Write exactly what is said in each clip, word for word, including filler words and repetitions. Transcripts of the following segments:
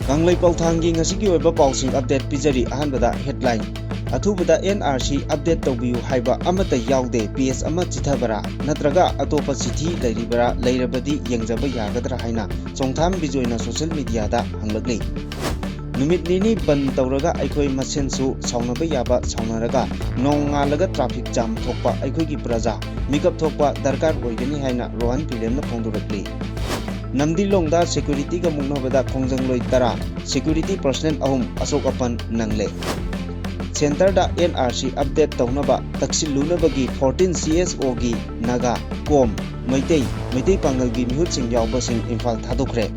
ꯀꯪꯂꯩꯄꯥꯛ ꯊꯥꯡꯒꯤ ꯉꯁꯤꯒꯤ ꯑꯣꯏꯕ ꯄꯥꯎꯁꯤꯡ update ꯄꯤꯖꯔꯤ꯫ ꯑꯍꯥꯟꯕꯗ headline, ꯑꯊꯨꯕꯗ N R C update ꯇꯧꯕꯤꯌꯨ ꯍꯥꯏꯕ ꯑꯃꯠꯇ ꯌꯥꯎꯗꯦ, ꯄꯦꯖ ꯑꯃ ꯆꯤꯊꯕꯔꯥ ꯅꯠꯇ꯭ꯔꯒ ꯑꯇꯣꯞꯄ ꯆꯤꯊꯤ ꯂꯩꯔꯤꯕꯔꯥ, ꯂꯩꯔꯕꯗꯤ ꯌꯦꯡꯖꯕ ꯌꯥꯒꯗ꯭ꯔꯥ ꯍꯥꯏꯅ ꯆꯣꯡꯊꯥꯝ ꯕꯤꯖꯣꯏꯅ social mediaꯗ ꯍꯪꯂꯛꯂꯤ꯫ ꯅꯨꯃꯤꯠ ꯅꯤꯅꯤ ꯕꯟ ꯇꯧꯔꯒ ꯑꯩꯈꯣꯏ ꯃꯁꯦꯟꯁꯨ ꯁꯥꯎꯅꯕ ꯌꯥꯕ ꯁꯥꯎꯅꯔꯒ ꯅꯣꯡꯉꯥꯜꯂꯒ traffic jam ꯊꯣꯛꯄ ꯑꯩꯈꯣꯏꯒꯤ ꯄ꯭ꯔꯖꯥ ꯃꯤꯀꯞ ꯊꯣꯛꯄ ꯗꯔꯀꯥꯔ ꯑꯣꯏꯒꯅꯤ ꯍꯥꯏꯅ ꯔꯣꯍꯟ ꯄꯤꯔꯦꯝꯅ ꯐꯣꯡꯗꯣꯔꯛꯂꯤ꯫ ꯅꯝꯗꯤꯂꯣꯡꯗ securityꯒ ꯃꯨꯛꯅꯕꯗ ꯈꯣꯡꯖꯪꯂꯣꯏ ꯇꯔꯥ, security personnel ꯑꯍꯨꯝ ꯑꯁꯣꯛ ꯑꯄꯟ ꯅꯪꯂꯦ꯫ Centreꯗ N R C update ꯇꯧꯅꯕ ꯇꯛꯁꯤꯜꯂꯨꯅꯕꯒꯤ fourteen C S Oꯒꯤ ꯅꯥꯒꯥ, ꯀꯣꯝ, ꯃꯩꯇꯩ, ꯃꯩꯇꯩ ꯄꯥꯉꯜꯒꯤ ꯃꯤꯍꯨꯠꯁꯤꯡ ꯌꯥꯎꯕꯁꯤꯡ ꯏꯝꯐꯥꯜ ꯊꯥꯗꯣꯛꯈ꯭ꯔꯦ꯫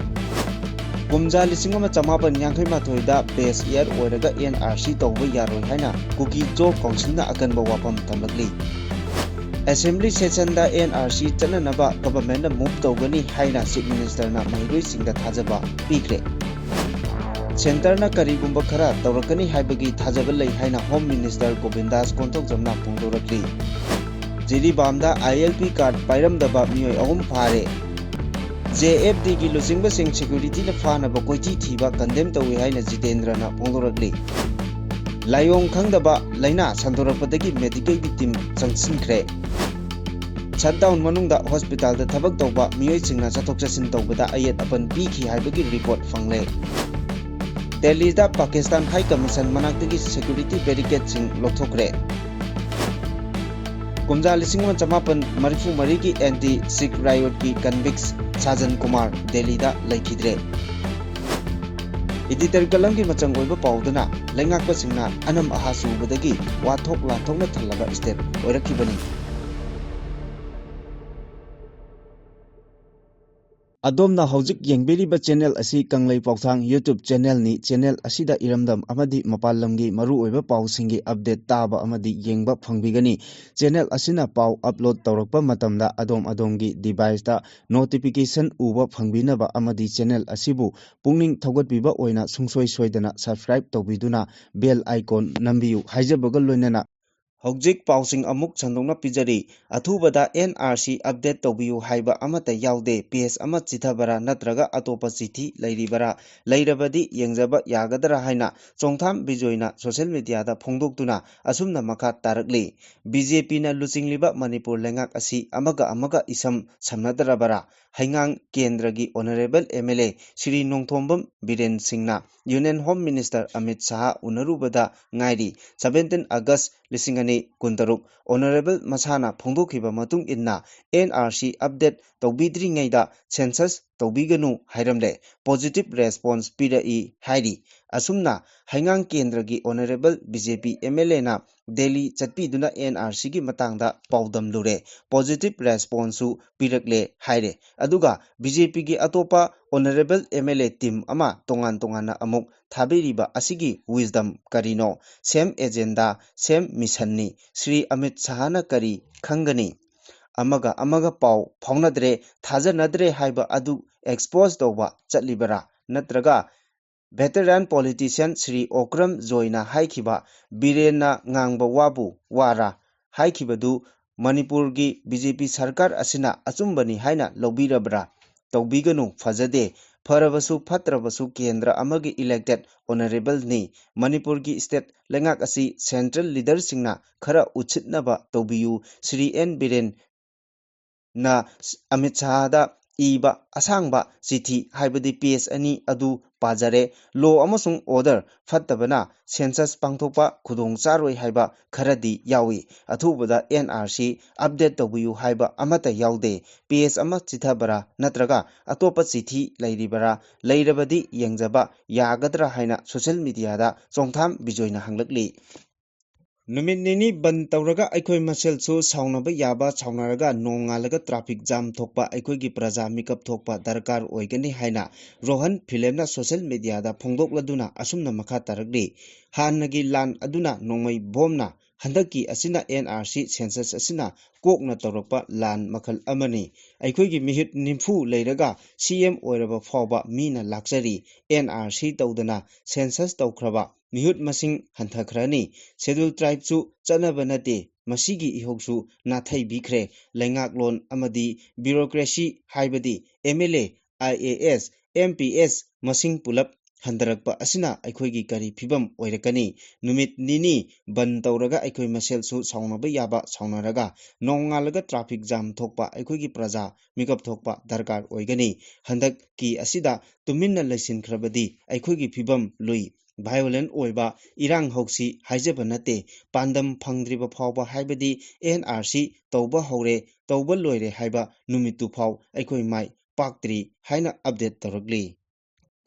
ꯀꯨꯝꯖꯥ ꯂꯤꯁꯤꯡ ꯑꯃ ꯆꯃꯥꯄꯟ ꯌꯥꯡꯈꯩ ꯃꯥꯊꯣꯏꯗ base year ꯑꯣꯏꯔꯒ N R C ꯇꯧꯕ ꯌꯥꯔꯣꯏ ꯍꯥꯏꯅ ꯀꯨꯀꯤ ꯖꯣ councilꯅ ꯑꯀꯟꯕ ꯋꯥꯐꯝ ꯊꯝꯂꯛꯂꯤ꯫ Assembly sessionꯗ N R C ꯆꯠꯅꯅꯕ governmentꯅ move ꯇꯧꯒꯅꯤ ꯍꯥꯏꯅ Chief Ministerꯅ ꯃꯍꯩꯔꯣꯏꯁꯤꯡꯗ ꯊꯥꯖꯕ ꯄꯤꯈ꯭ꯔꯦ꯫ Centreꯅ ꯀꯔꯤꯒꯨꯝꯕ ꯈꯔ ꯇꯧꯔꯛꯀꯅꯤ ꯍꯥꯏꯕꯒꯤ ꯊꯥꯖꯕ ꯂꯩ ꯍꯥꯏꯅ Home Minister ꯒꯣꯕꯤꯟꯗꯥꯁ ꯀꯣꯟꯊꯧꯖꯝꯅ ꯐꯣꯡꯗꯣꯔꯛꯂꯤ꯫ ꯖꯤꯔꯤꯕꯥꯝꯗ I L P card ꯄꯥꯏꯔꯝꯗꯕ ꯃꯤꯑꯣꯏ ꯑꯍꯨꯝ ꯐꯥꯔꯦ꯫ J F Dꯒꯤ ꯂꯨꯆꯤꯡꯕꯁꯤꯡ securityꯅ ꯐꯥꯅꯕ ꯀꯣꯏꯊꯤ ꯊꯤꯕ condemn ꯇꯧꯏ ꯍꯥꯏꯅ ꯖꯤꯇꯦꯟꯗ꯭ꯔꯅ ꯐꯣꯡꯗꯣꯔꯛꯂꯤ꯫ ꯂꯥꯏꯑꯣꯡ ꯈꯪꯗꯕ ꯂꯥꯏꯅꯥ ꯁꯟꯗꯣꯔꯛꯄꯗꯒꯤ medicalꯒꯤ team ꯆꯪꯁꯤꯟꯈ꯭ꯔꯦ꯫ Shutdown ꯃꯅꯨꯡꯗ hospitalꯗ ꯊꯕꯛ ꯇꯧꯕ ꯃꯤꯑꯣꯏꯁꯤꯡꯅ ꯆꯠꯊꯣꯛ ꯆꯠꯁꯤꯟ ꯇꯧꯕꯗ ꯑꯌꯦꯠ ꯑꯄꯟ ꯄꯤꯈꯤ ꯍꯥꯏꯕꯒꯤ report ꯐꯪꯂꯦ꯫ ꯗꯦꯜꯂꯤꯗ Pakistan High Commission ꯃꯅꯥꯛꯇꯒꯤ security barricadeꯁꯤꯡ ꯂꯧꯊꯣꯛꯈ꯭ꯔꯦ꯫ ꯀꯨꯝꯖꯥ ꯂꯤꯁꯤꯡ ꯑꯃ ꯆꯃꯥꯄꯟ ꯃꯔꯤꯐꯨ ꯃꯔꯤꯒꯤ anti Sikh riotꯀꯤ convict ꯁꯥꯖꯟ ꯀꯨꯃꯥꯔ ꯗꯦꯜꯂꯤꯗ ꯂꯩꯈꯤꯗ꯭ꯔꯦ꯫ Editor ꯀꯂꯝꯒꯤ ꯃꯆꯪ ꯑꯣꯏꯕ ꯄꯥꯎꯗꯅ ꯂꯩꯉꯥꯛꯄꯁꯤꯡꯅ ꯑꯅꯝ ꯑꯍꯥ ꯆꯨꯕꯗꯒꯤ ꯋꯥꯊꯣꯛ ꯂꯥꯟꯊꯣꯛꯅ ꯊꯜꯂꯕ state ꯑꯣꯏꯔꯛꯈꯤꯕꯅꯤ꯫ ꯑꯗꯣꯝꯅ ꯍꯧꯖꯤꯛ ꯌꯦꯡꯕꯤꯔꯤꯕ channel ꯑꯁꯤ ꯀꯪꯂꯩ ꯄꯥꯎꯊꯥꯡ YouTube channelꯅꯤ꯫ Channel ꯑꯁꯤꯗ ꯏꯔꯝꯗꯝ ꯑꯃꯗꯤ ꯃꯄꯥꯟ ꯂꯝꯒꯤ ꯃꯔꯨꯑꯣꯏꯕ ꯄꯥꯎꯁꯤꯡꯒꯤ update ꯇꯥꯕ ꯑꯃꯗꯤ ꯌꯦꯡꯕ ꯐꯪꯕꯤꯒꯅꯤ꯫ Channel ꯑꯁꯤꯅ ꯄꯥꯎ upload ꯇꯧꯔꯛꯄ ꯃꯇꯝꯗ ꯑꯗꯣꯝ ꯑꯗꯣꯝꯒꯤ deviceꯇ notification ꯎꯕ ꯐꯪꯕꯤꯅꯕ ꯑꯃꯗꯤ channel ꯑꯁꯤꯕꯨ ꯄꯨꯛꯅꯤꯡ ꯊꯧꯒꯠꯄꯤꯕ ꯑꯣꯏꯅ ꯁꯨꯡꯁꯣꯏ ꯁꯣꯏꯗꯅ subscribe ꯇꯧꯕꯤꯗꯨꯅ bell icon ꯅꯝꯕꯤꯌꯨ ꯍꯥꯏꯖꯕꯒ ꯂꯣꯏꯅꯅ ꯍꯧꯖꯤꯛ ꯄꯥꯎꯁꯤꯡ ꯑꯃꯨꯛ ꯁꯟꯗꯣꯛꯅ ꯄꯤꯖꯔꯤ꯫ ꯑꯊꯨꯕꯗ ꯑꯦꯟ ꯑꯥꯔ ꯁꯤ ꯑꯞꯗꯦꯠ ꯇꯧꯕꯤꯌꯨ ꯍꯥꯏꯕ ꯑꯃꯠꯇ ꯌꯥꯎꯗꯦ꯫ ꯄꯦꯖ ꯑꯃ ꯆꯤꯊꯕꯔꯥ ꯅꯠꯇ꯭ꯔꯒ ꯑꯇꯣꯞꯄ ꯆꯤꯊꯤ ꯂꯩꯔꯤꯕꯔꯥ? ꯂꯩꯔꯕꯗꯤ ꯌꯦꯡꯖꯕ ꯌꯥꯒꯗ꯭ꯔꯥ ꯍꯥꯏꯅ ꯆꯣꯡꯊꯥꯝ ꯕꯤꯖꯣꯏꯅ ꯁꯣꯁꯤꯌꯦꯜ ꯃꯤꯗꯤꯌꯥꯗ ꯐꯣꯡꯗꯣꯛꯇꯨꯅ ꯑꯁꯨꯝꯅ ꯃꯈꯥ ꯇꯥꯔꯛꯂꯤ꯫ ꯕꯤ ꯖꯦ ꯄꯤꯅ ꯂꯨꯆꯤꯡꯂꯤꯕ ꯃꯅꯤꯄꯨꯔ ꯂꯩꯉꯥꯛ ꯑꯁꯤ ꯑꯃꯒ ꯑꯃꯒ ꯏꯁꯝ ꯁꯝꯅꯗ꯭ꯔꯕꯔꯥ? ꯍꯩꯉꯥꯡ ꯀꯦꯟꯗ꯭ꯔꯒꯤ honourable M L A Shri Nongthombam Biren ꯁꯤꯡꯅ union home minister Amit Shah ꯎꯅꯔꯨꯕꯗ ꯉꯥꯏꯔꯤ꯫ ꯁꯕꯦꯟꯇꯤꯟ ꯑꯥꯒꯁ ꯂꯤꯁꯤꯡ ꯑꯅꯤ ꯀꯨꯟꯇꯔꯨꯛ ꯑꯣꯅꯔꯦꯕꯜ ꯃꯁꯥꯅ ꯐꯣꯡꯗꯣꯛꯈꯤꯕ ꯃꯇꯨꯡ ꯏꯟꯅ ꯑꯦꯟ ꯑꯥꯔ ꯁꯤ ꯑꯞꯗꯦꯠ ꯇꯧꯕꯤꯗ꯭ꯔꯤꯉꯩꯗ ꯁꯦꯟꯁꯁ ꯇꯧꯕꯤꯒꯅꯨ ꯍꯥꯏꯔꯝꯂꯦ꯫ ꯄꯣꯖꯤꯇꯤꯚ ꯔꯦꯁꯄꯣꯟꯁ ꯄꯤꯔꯛꯏ ꯍꯥꯏꯔꯤ꯫ ꯑꯁꯨꯝꯅ ꯍꯩꯉꯥꯡ ꯀꯦꯟꯗ꯭ꯔꯒꯤ honourable B J P M L ꯑꯦꯅ ꯗꯦꯜꯂꯤ ꯆꯠꯄꯤꯗꯨꯅ ꯑꯦꯟ ꯑꯥꯔ ꯁꯤꯒꯤ ꯃꯇꯥꯡꯗ ꯄꯥꯎꯗꯝꯂꯨꯔꯦ꯫ ꯄꯣꯖꯤꯇꯤꯚ ꯔꯦꯁꯄꯣꯟꯁꯁꯨ ꯄꯤꯔꯛꯂꯦ ꯍꯥꯏꯔꯦ꯫ ꯑꯗꯨꯒ ꯕꯤ ꯖꯦ ꯄꯤꯒꯤ ꯑꯇꯣꯞꯄ ꯑꯣꯅꯔꯦꯕꯜ ꯑꯦꯝ ꯑꯦꯜ ꯑꯦ ꯇꯤꯝ ꯑꯃ ꯇꯣꯉꯥꯟ ꯇꯣꯉꯥꯟꯅ ꯑꯃꯨꯛ ꯊꯥꯕꯤꯔꯤꯕ ꯑꯁꯤꯒꯤ wisdom ꯀꯔꯤꯅꯣ? ꯁꯦꯝ ꯑꯦꯖꯦꯟꯗꯥ, ꯁꯦꯝ ꯃꯤꯁꯟꯅꯤ꯫ ꯁ꯭ꯔꯤ ꯑꯃꯤꯠ ꯁꯥꯍꯅ ꯀꯔꯤ ꯈꯪꯒꯅꯤ? ꯑꯃꯒ ꯑꯃꯒ ꯄꯥꯎ ꯐꯥꯎꯅꯗ꯭ꯔꯦ, ꯊꯥꯖꯅꯗ꯭ꯔꯦ ꯍꯥꯏꯕ ꯑꯗꯨ ꯑꯦꯛꯁꯄꯣꯖ ꯇꯧꯕ ꯆꯠꯂꯤꯕꯔꯥ? ꯅꯠꯇ꯭ꯔꯒ ꯚꯦꯇꯔꯥꯟ ꯄꯣꯂꯤꯇꯤꯁꯤꯌꯟ ꯁ꯭ꯔꯤ ꯑꯣꯀ꯭ꯔꯝ ꯖꯣꯏꯅ ꯍꯥꯏꯈꯤꯕ ꯕꯤꯔꯦꯟꯅ ꯉꯥꯡꯕ ꯋꯥꯕꯨ ꯋꯥꯔꯥ ꯍꯥꯏꯈꯤꯕꯗꯨ ꯃꯅꯤꯄꯨꯔꯒꯤ ꯕꯤ ꯖꯦ ꯄꯤ ꯁꯔꯀꯥꯔ ꯑꯁꯤꯅ ꯑꯆꯨꯝꯕꯅꯤ ꯍꯥꯏꯅ ꯂꯧꯕꯤꯔꯕ꯭ꯔꯥ? ꯇꯧꯕꯤꯒꯅꯨ, ꯐꯖꯗꯦ꯫ ꯐꯔꯕꯁꯨ ꯐꯠꯇ꯭ꯔꯕꯁꯨ ꯀꯦꯟꯗ꯭ꯔ ꯑꯃꯒꯤ ꯏꯂꯦꯛꯇꯦꯗ ꯑꯣꯅꯔꯦꯕꯜꯅꯤ꯫ ꯃꯅꯤꯄꯨꯔꯒꯤ ꯁ꯭ꯇꯦꯠ ꯂꯩꯉꯥꯛ ꯑꯁꯤ ꯁꯦꯟꯇ꯭ꯔꯦꯜ ꯂꯤꯗꯔꯁꯤꯡꯅ ꯈꯔ ꯎꯠꯁꯤꯠꯅꯕ ꯇꯧꯕꯤꯌꯨ꯫ ꯁ꯭ꯔꯤ ꯑꯦꯟ ꯕꯤꯔꯦꯟ ꯅ ꯑꯃꯤꯠ ꯁꯥꯍꯗ ꯏꯕ ꯑꯁꯥꯡꯕ ꯆꯤꯊꯤ, ꯍꯥꯏꯕꯗꯤ ꯄꯦꯖ ꯑꯅꯤ ꯑꯗꯨ ꯄꯥꯖꯔꯦ꯫ ꯂꯣ ꯑꯃꯁꯨꯡ ꯑꯣꯔꯗꯔ ꯐꯠꯇꯕꯅ ꯁꯦꯟꯁꯁ ꯄꯥꯡꯊꯣꯛꯄ ꯈꯨꯗꯣꯡ ꯆꯥꯔꯣꯏ ꯍꯥꯏꯕ ꯈꯔꯗꯤ ꯌꯥꯎꯏ꯫ ꯑꯊꯨꯕꯗ ꯑꯦꯟ ꯑꯥꯔ ꯁꯤ ꯑꯞꯗꯦꯠ ꯇꯧꯕꯤꯌꯨ ꯍꯥꯏꯕ ꯑꯃꯠꯇ ꯌꯥꯎꯗꯦ꯫ ꯄꯦꯖ ꯑꯃ ꯆꯤꯊꯕꯔꯥ ꯅꯠꯇ꯭ꯔꯒ ꯑꯇꯣꯞꯄ ꯆꯤꯊꯤ ꯂꯩꯔꯤꯕꯔꯥ? ꯂꯩꯔꯕꯗꯤ ꯌꯦꯡꯖꯕ ꯌꯥꯒꯗ꯭ꯔꯥ ꯍꯥꯏꯅ ꯁꯣꯁꯤꯌꯦꯜ ꯃꯤꯗꯤꯌꯥꯗ ꯆꯣꯡꯊꯥꯝ ꯕꯤꯖꯣꯏꯅ ꯍꯪꯂꯛꯂꯤ꯫ ꯅꯨꯃꯤꯠ ꯅꯤꯅꯤ ꯕꯟ ꯇꯧꯔꯒ ꯑꯩꯈꯣꯏ ꯃꯁꯦꯜꯁꯨ ꯁꯥꯎꯅꯕ ꯌꯥꯕ, ꯁꯥꯎꯅꯔꯒ ꯅꯣꯡꯉꯥꯜꯂꯒ ꯇ꯭ꯔꯥꯐꯤꯛ ꯖꯥꯝ ꯊꯣꯛꯄ, ꯑꯩꯈꯣꯏꯒꯤ ꯄ꯭ꯔꯖꯥ ꯃꯤꯀꯞ ꯊꯣꯛꯄ ꯗꯔꯀꯥꯔ ꯑꯣꯏꯒꯅꯤ ꯍꯥꯏꯅ ꯔꯣꯍꯟ ꯐꯤꯂꯦꯝꯅ ꯁꯣꯁꯤꯌꯦꯜ ꯃꯤꯗꯤꯌꯥꯗ ꯐꯣꯡꯗꯣꯛꯂꯗꯨꯅ ꯑꯁꯨꯝꯅ ꯃꯈꯥ ꯇꯥꯔꯛꯂꯤ꯫ ꯍꯥꯟꯅꯒꯤ ꯂꯥꯟ ꯑꯗꯨꯅ ꯅꯣꯡꯃꯩ ꯕꯣꯝꯅ, ꯍꯟꯗꯛꯀꯤ ꯑꯁꯤꯅ ꯑꯦꯟ ꯑꯥꯔ ꯁꯤ ꯁꯦꯟꯁꯁ ꯑꯁꯤꯅ ꯀꯣꯛꯅ ꯇꯧꯔꯛꯄ ꯂꯥꯟ ꯃꯈꯜ ꯑꯃꯅꯤ꯫ ꯑꯩꯈꯣꯏꯒꯤ ꯃꯤꯍꯨꯠ ꯅꯤꯝꯐꯨ ꯂꯩꯔꯒ ꯁꯤ ꯑꯦꯝ ꯑꯣꯏꯔꯕ ꯐꯥꯎꯕ ꯃꯤꯅ ꯂꯥꯛꯆꯔꯤ꯫ ꯑꯦꯟ ꯑꯥꯔ ꯁꯤ ꯇꯧꯗꯅ ꯁꯦꯟꯁꯁ ꯇꯧꯈ꯭ꯔꯕ ꯃꯤꯍꯨꯠ ꯃꯁꯤꯡ ꯍꯟꯊꯈ꯭ꯔꯅꯤ꯫ Scheduled Tribeꯁꯨ ꯆꯠꯅꯕ ꯅꯠꯇꯦ, ꯃꯁꯤꯒꯤ ꯏꯍꯧꯁꯨ ꯅꯥꯊꯩꯕꯤꯈ꯭ꯔꯦ꯫ ꯂꯩꯉꯥꯛꯂꯣꯟ ꯑꯃꯗꯤ bureaucracy ꯍꯥꯏꯕꯗꯤ MLA, IAS, MPS ꯃꯁꯤꯡ ꯄꯨꯂꯞ ꯍꯟꯊꯔꯛꯄ ꯑꯁꯤꯅ ꯑꯩꯈꯣꯏꯒꯤ ꯀꯔꯤ ꯐꯤꯕꯝ ꯑꯣꯏꯔꯛꯀꯅꯤ? ꯅꯨꯃꯤꯠ ꯅꯤꯅꯤ ꯕꯟ ꯇꯧꯔꯒ ꯑꯩꯈꯣꯏ ꯃꯁꯦꯜꯁꯨ ꯁꯥꯎꯅꯕ ꯌꯥꯕ ꯁꯥꯎꯅꯔꯒ, ꯅꯣꯡꯉꯥꯜꯂꯒ traffic jam ꯊꯣꯛꯄ ꯑꯩꯈꯣꯏꯒꯤ ꯄ꯭ꯔꯖꯥ ꯃꯤꯀꯞ ꯊꯣꯛꯄ ꯗꯔꯀꯥꯔ ꯑꯣꯏꯒꯅꯤ꯫ ꯍꯟꯗꯛꯀꯤ ꯑꯁꯤꯗ ꯇꯨꯃꯤꯟꯅ ꯂꯩꯁꯤꯟꯈ꯭ꯔꯕꯗꯤ ꯑꯩꯈꯣꯏꯒꯤ ꯐꯤꯕꯝ ꯂꯨꯏ꯫ Violent ꯑꯣꯏꯕ ꯏꯔꯥꯡ ꯍꯧꯁꯤ ꯍꯥꯏꯖꯕ ꯅꯠꯇꯦ, ꯄꯥꯟꯗꯝ ꯐꯪꯗ꯭ꯔꯤꯕ ꯐꯥꯎꯕ ꯍꯥꯏꯕꯗꯤ NRC ꯇꯧꯕ ꯍꯧꯔꯦ, ꯇꯧꯕ ꯂꯣꯏꯔꯦ ꯍꯥꯏꯕ ꯅꯨꯃꯤꯠꯇꯨ ꯐꯥꯎ ꯑꯩꯈꯣꯏ ꯃꯥꯏ ꯄꯥꯛꯇ꯭ꯔꯤ ꯍꯥꯏꯅ update ꯇꯧꯔꯛꯂꯤ꯫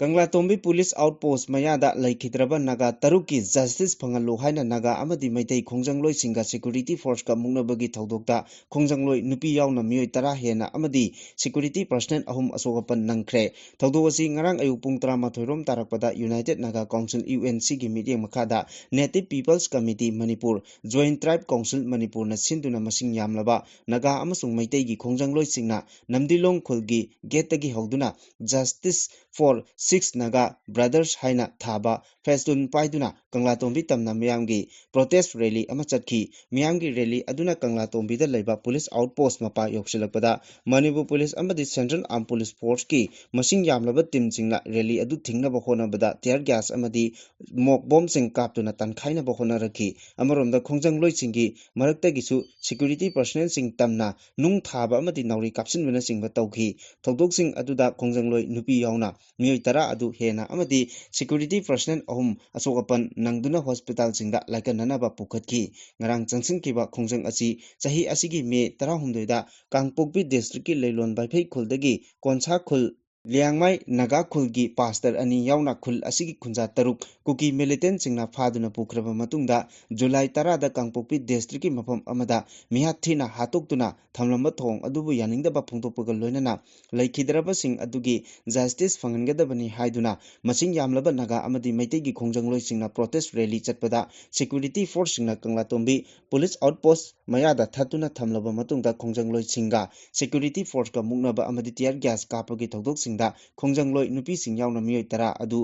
ꯀꯪꯂꯥꯇꯣꯝꯕꯤ police outpost ꯃꯌꯥꯗ ꯂꯩꯈꯤꯗ꯭ꯔꯕ ꯅꯥꯒꯥ ꯇꯔꯨꯛꯀꯤ justice ꯐꯪꯍꯜꯂꯨ ꯍꯥꯏꯅ ꯅꯥꯒꯥ ꯑꯃꯗꯤ ꯃꯩꯇꯩ ꯈꯣꯡꯖꯪꯂꯣꯏꯁꯤꯡꯒ security forceꯀ ꯃꯨꯛꯅꯕꯒꯤ ꯊꯧꯗꯣꯛꯇ ꯈꯣꯡꯖꯪꯂꯣꯏ ꯅꯨꯄꯤ ꯌꯥꯎꯅ ꯃꯤꯑꯣꯏ ꯇꯔꯥ ꯍꯦꯟꯅ ꯑꯃꯗꯤ security personnel ꯑꯍꯨꯝ ꯑꯁꯣꯛ ꯑꯄꯟ ꯅꯪꯈ꯭ꯔꯦ꯫ ꯊꯧꯗꯣꯛ ꯑꯁꯤ ꯉꯔꯥꯡ ꯑꯌꯨꯛ ꯄꯨꯡ ꯇꯔꯥꯃꯥꯊꯣꯏ ꯔꯣꯝ ꯇꯥꯔꯛꯄꯗ United Naga Council, UNCꯒꯤ ꯃꯤꯠꯌꯦꯡ ꯃꯈꯥꯗ Native People's Committee Manipur, Joint Tribe Council ꯃꯅꯤꯄꯨꯔꯅ ꯁꯤꯟꯗꯨꯅ ꯃꯁꯤꯡ ꯌꯥꯝꯂꯕ ꯅꯥꯒꯥ ꯑꯃꯁꯨꯡ ꯃꯩꯇꯩꯒꯤ ꯈꯣꯡꯖꯪꯂꯣꯏꯁꯤꯡꯅ ꯅꯝꯗꯤꯂꯣꯡ ꯈꯨꯜꯒꯤ gateꯇꯒꯤ ꯍꯧꯗꯨꯅ Justice for Six Naga Brothers ꯍꯥꯏꯅ ꯊꯥꯕ ꯐꯦꯁꯇꯨꯟ ꯄꯥꯏꯗꯨꯅ ꯀꯪꯂꯥꯇꯣꯝꯕꯤ ꯇꯝꯅ ꯃꯤꯌꯥꯝꯒꯤ protest rally ꯑꯃ ꯆꯠꯈꯤ꯫ ꯃꯤꯌꯥꯝꯒꯤ rally ꯑꯗꯨꯅ ꯀꯪꯂꯥꯇꯣꯝꯕꯤꯗ ꯂꯩꯕ police outpost ꯃꯄꯥ ꯌꯧꯁꯤꯜꯂꯛꯄꯗ ꯃꯅꯤꯄꯨꯔ police ꯑꯃꯗꯤ Central Armed Police Forceꯀꯤ ꯃꯁꯤꯡ ꯌꯥꯝꯂꯕ teamꯁꯤꯡꯅ rally ꯑꯗꯨ ꯊꯤꯡꯅꯕ ꯍꯣꯠꯅꯕꯗ tear gas ꯑꯃꯗꯤ smoke bombꯁꯤꯡ ꯀꯥꯞꯇꯨꯅ ꯇꯥꯟꯈꯥꯏꯅꯕ ꯍꯣꯠꯅꯔꯛꯈꯤ꯫ ꯑꯃꯔꯣꯝꯗ ꯈꯣꯡꯖꯪꯂꯣꯏꯁꯤꯡꯒꯤ ꯃꯔꯛꯇꯒꯤꯁꯨ security personnelꯁꯤꯡ ꯇꯝꯅ ꯅꯨꯡ ꯊꯥꯕ ꯑꯃꯗꯤ ꯅꯥꯎꯔꯤ ꯀꯥꯞꯁꯤꯟꯕꯅꯆꯤꯡꯕ ꯇꯧꯈꯤ꯫ ꯊꯧꯗꯣꯛꯁꯤꯡ ꯑꯗꯨꯗ ꯈꯣꯡꯖꯪꯂꯣꯏ ꯅꯨꯄꯤ ꯌꯥꯎꯅ ꯃꯤꯑꯣꯏ ꯇꯔꯥ ꯑꯗꯨ ꯍꯦꯟꯅ ꯑꯃꯗꯤ security personnel ꯑꯍꯨꯝ ꯑꯁꯣꯛ ꯑꯄꯟ ꯅꯪꯗꯨꯅ hospitalꯁꯤꯡꯗ ꯂꯥꯏꯀꯠꯅꯅꯕ ꯄꯨꯈꯠꯈꯤ꯫ ꯉꯔꯥꯡ ꯆꯪꯁꯤꯟꯈꯤꯕ ꯈꯣꯡꯖꯪ ꯑꯁꯤ ꯆꯍꯤ ꯑꯁꯤꯒꯤ ꯃꯦ ꯇꯔꯥꯍꯨꯝꯗꯣꯏꯗ ꯀꯥꯡꯄꯣꯛꯄꯤ districtꯀꯤ ꯂꯩꯂꯣꯟ ꯚꯥꯏꯐꯩ ꯈꯨꯜꯗꯒꯤ ꯀꯣꯟꯁꯥ ꯈꯨꯜ ꯂꯤꯌꯥꯡꯃꯥꯏ ꯅꯥꯒꯥ ꯈꯨꯜꯒꯤ pastor ꯑꯅꯤ ꯌꯥꯎꯅ ꯈꯨꯜ ꯑꯁꯤꯒꯤ ꯈꯨꯟꯖꯥ ꯇꯔꯨꯛ ꯀꯨꯀꯤ militantꯁꯤꯡꯅ ꯐꯥꯗꯨꯅ ꯄꯨꯈ꯭ꯔꯕ ꯃꯇꯨꯡꯗ ꯖꯨꯂꯥꯏ ꯇꯔꯥꯗ ꯀꯥꯡꯄꯣꯛꯄꯤ districtꯀꯤ ꯃꯐꯝ ꯑꯃꯗ ꯃꯤꯍꯥꯠ ꯊꯤꯅ ꯍꯥꯠꯇꯣꯛꯇꯨꯅ ꯊꯝꯂꯝꯕ ꯊꯧꯑꯣꯡ ꯑꯗꯨꯕꯨ ꯌꯥꯅꯤꯡꯗꯕ ꯐꯣꯡꯗꯣꯛꯄꯒ ꯂꯣꯏꯅꯅ ꯂꯩꯈꯤꯗ꯭ꯔꯕꯁꯤꯡ ꯑꯗꯨꯒꯤ justice ꯐꯪꯍꯟꯒꯗꯕꯅꯤ ꯍꯥꯏꯗꯨꯅ ꯃꯁꯤꯡ ꯌꯥꯝꯂꯕ ꯅꯥꯒꯥ ꯑꯃꯗꯤ ꯃꯩꯇꯩꯒꯤ ꯈꯣꯡꯖꯪꯂꯣꯏꯁꯤꯡꯅ protest rally ꯆꯠꯄꯗ security forceꯁꯤꯡꯅ ꯀꯪꯂꯥꯇꯣꯝꯕꯤ police outpost ꯃꯌꯥꯗ ꯊꯠꯇꯨꯅ ꯊꯝꯂꯕ ꯃꯇꯨꯡꯗ ꯈꯣꯡꯖꯪꯂꯣꯏꯁꯤꯡꯒ security forceꯀ ꯃꯨꯛꯅꯕ ꯑꯃꯗꯤ tear gas ꯀꯥꯞꯄꯒꯤ ꯊꯧꯗꯣꯛꯁꯤꯡꯗ ꯈꯣꯡꯖꯪꯂꯣꯏ ꯅꯨꯄꯤꯁꯤꯡ ꯌꯥꯎꯅ ꯃꯤꯑꯣꯏ ꯇꯔꯥ ꯑꯗꯨ